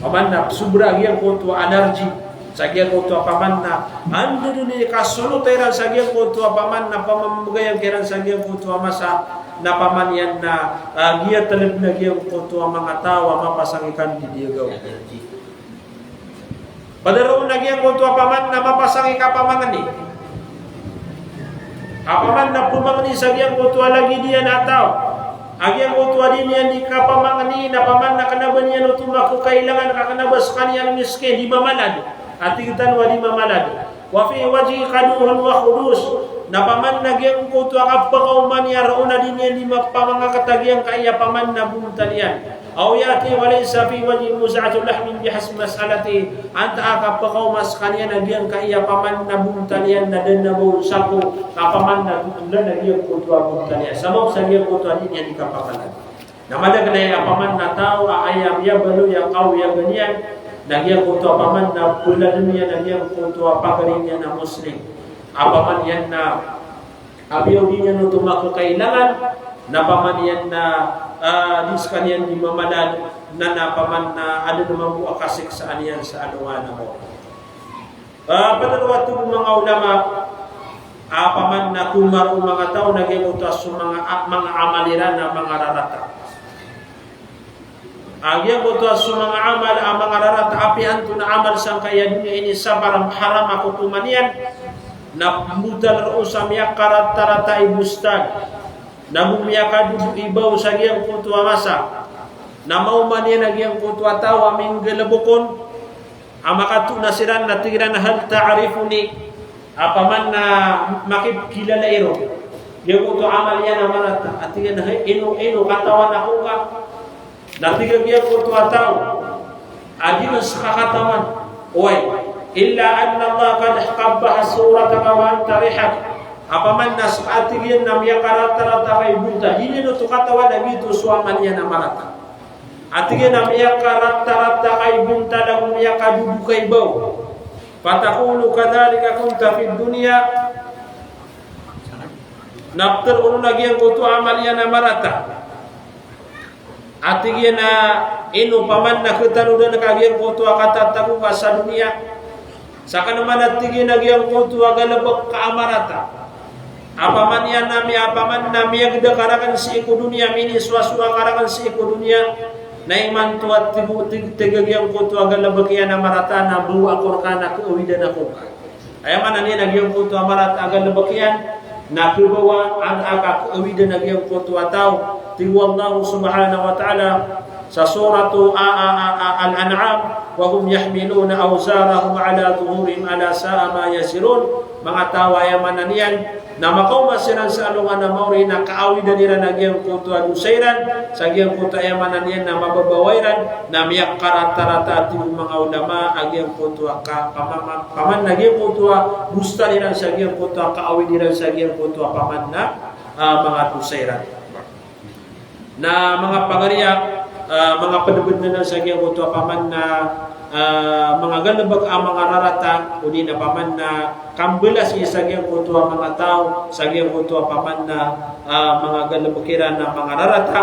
Paman na sobra giyangkoto a alergi, sa giyangkoto a paman na anda dn i kasolota iran sa giyangkoto a paman na pamamagayan kiran sa giyangkoto a masa, na paman iyan na, ah, giyatal dn a giyangkoto a manga taw a mapasang i kandidiyagaw. Pd roo na giyangkoto a paman na mapasang i kapamangni. A paman na pmangni sa giyangkoto a lagid iyan a taw. A giyangkoto a di niyan di kapamangni na paman na kna ba niyan oto makakailangan ka kna ba skaniyan miskin, di mamalad. A tig tano a di mamalad. Wa fi wajhihi qaduhun wa khudus. Na paman na giyangkoto a kapakaoma niyan roo na di niyan di mapamangakta giyangkaya paman na bontal iyan. Aw ya'ti wa laysa fi wajhihi muz'atu lahmin bihasbi mas'alatihi. Antaa a kapakaoma skaniyan a giyangkaya paman na bontal iyan na da dn a ba on sako, ka paman na da dn a giyangkoto a bontal iyan. Sabap sa giyangkoto a di niyan di kapamangni. Na madakl aya paman na taw a aya miyabaloy a kaoyagan iyan na giyangkoto a paman na pladn iyan a giyangkoto a pagari niyan a Muslim. A paman iyan na apiya o di niyan oto makakailangan, na paman iyan na, ah, di skaniyan di mamalad, na, na paman na adn mambo a kasiksaan iyan sa alongan a maori. Ah, pd roo a tig o manga ulama, ah, paman na komaro o manga taw na giyangkoto a so manga, ah, manga amal iran na manga rarata. Ah, giyangkoto a so manga amal, ah, manga rarata, apiya antonaa amal sangkaya doniya ini sa haram, haram a kokoman iyan, na mbotal roo sa miyakaratarata i bostan, na bo miyakadodo i baw sa giyangkoto a masa, na maoma niyan a giyangkoto a taw a minggalbk on, a makatoon siran na tig iran a hal ta'rifuni, a paman na makikilala i ron. Giyangkoto a amal iyan a marata, a tig iyan a hay, ino, ino katawan ako ngka? Na tig a giyangkoto a taw a di man ska katawan, oway, illa anna Allah qad qabbaha surataka wa anta rihak. A paman na ska, a tig iyan, na miyakaratarata ka i bontal, di niyan oto katawan a giyoto so amal iyan a marata. A tig iyan a miyakaratarata ka i bontal ago miyakadodo ka i baw. Fataqulu kadhalika kunta fid dunya. Na ptharoon on a giyangkoto a amal iyan a marata. A tig iyan a ino paman na khatanodan ka giyangkoto a katatago ka sa doniya. Sakn man a tig iyan a giyangkoto a galbk ka a marata. A paman iyan na miya, a paman na miyagda ka rakn sii ko doniya, minisowasowa ka rakn sii ko doniya. Na imanto a tig o, tig, tig a giyangkoto a galbk iyan a marata na bawa ako rka na kaawidan ako rka. Aya maana niyan a giyangkoto a marata a galbk iyan na khabawa an a kakaawidan a giyangkoto a taw. Tig o Allah subhanahu wa ta'ala sa Suratu a, a, a, a, Al-An'am, "Wa hum yahmiluna awzarahum ala zuhurihim, ala sa'a ma yazirun." Manga taw a aya maana niyan na makaoma siran sa alongan a maori na kaawidan iran a giyangkoto a dosa iran, sa giyangkoto a aya maana niyan na mababawa iran, na miyakaratarata, tig o manga ulama, a giyangkoto a ka, pamama-, paman na giyangkoto a bostan iran sa giyangkoto a kaawid iran sa giyangkoto a paman na, ah, manga dosa iran. Na manga pagariya, ah, manga pd bnar sa giyangkoto a paman na, ah, manga galbk a manga rarata, odi na paman na kambalas i sa giyangkoto a manga taw, sa giyangkoto a paman na, ah, manga galbk iran a manga rarata,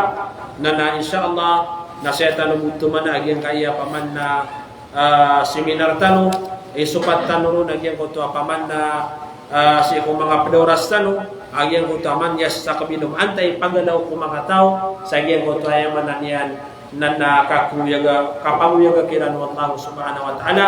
na, na insha Allah, na saya tano bo toman a giyangkaya paman na, ah, seminar tano, isopat tano ron a giyangkoto a paman na, ah, sii ko manga pd a oras tano, a giyangkoto a man yastaqbilum, antaa i pagalaw ko manga taw, sa giyangkoto a aya maana niyan, na, na kakoyaga, kapagoyaga kiran o Allah subhanahu wa ta'ala.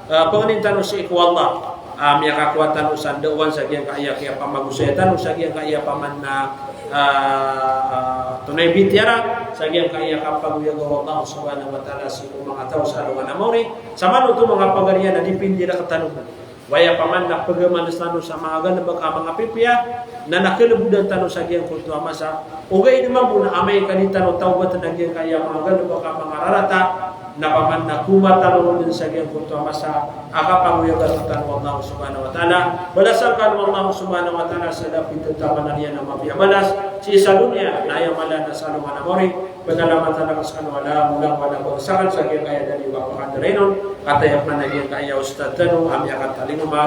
Ah, pangnin tano sii ko Allah, ah, miyakakowa tano sa ndaowan sa giyangkaya kiyapamagosaya tano, sa giyangkaya paman na, ah, ah, tonay bitiyara, sa giyangkaya kapagoyaga o Allah subhanahu wa ta'ala sii ko manga taw sa alongan a maori. Sa manoto manga pagariya na dipindi rktano bo. Waya paman na pagamal tano sa manga galbk a manga pipiya, na na kalbodan tano sa giyangkoto a masa. Ogaid mambo na amay ka di tano tawbatn a giyangkaya manga galbk a manga rarata, Na paman na koma tano ron dn sa giyangkoto a masa a kapangoyagan tano o Allah subhanahu wa ta'ala. Balasan kano o Allah subhanahu wa ta'ala sa lapitn tamanan iyan a mapiya a balas sii sa doniya, na aya mala na sa alongan a mawri. Pakalamatan akn skano a langolangon a bangsa akn sa giyangkaya da niyo kapakadarain on. Kataya pman a giyangkaya ustadh tano a miyakatalingoma,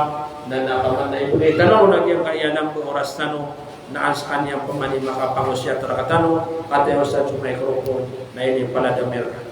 na, na paman na ipnay tano ron a giyangkaya lamba o oras tano, na an skaniyan pman i makapangosiyat rktano. Kataya ustadh Jumaik Rokon, na inipalad ami rka.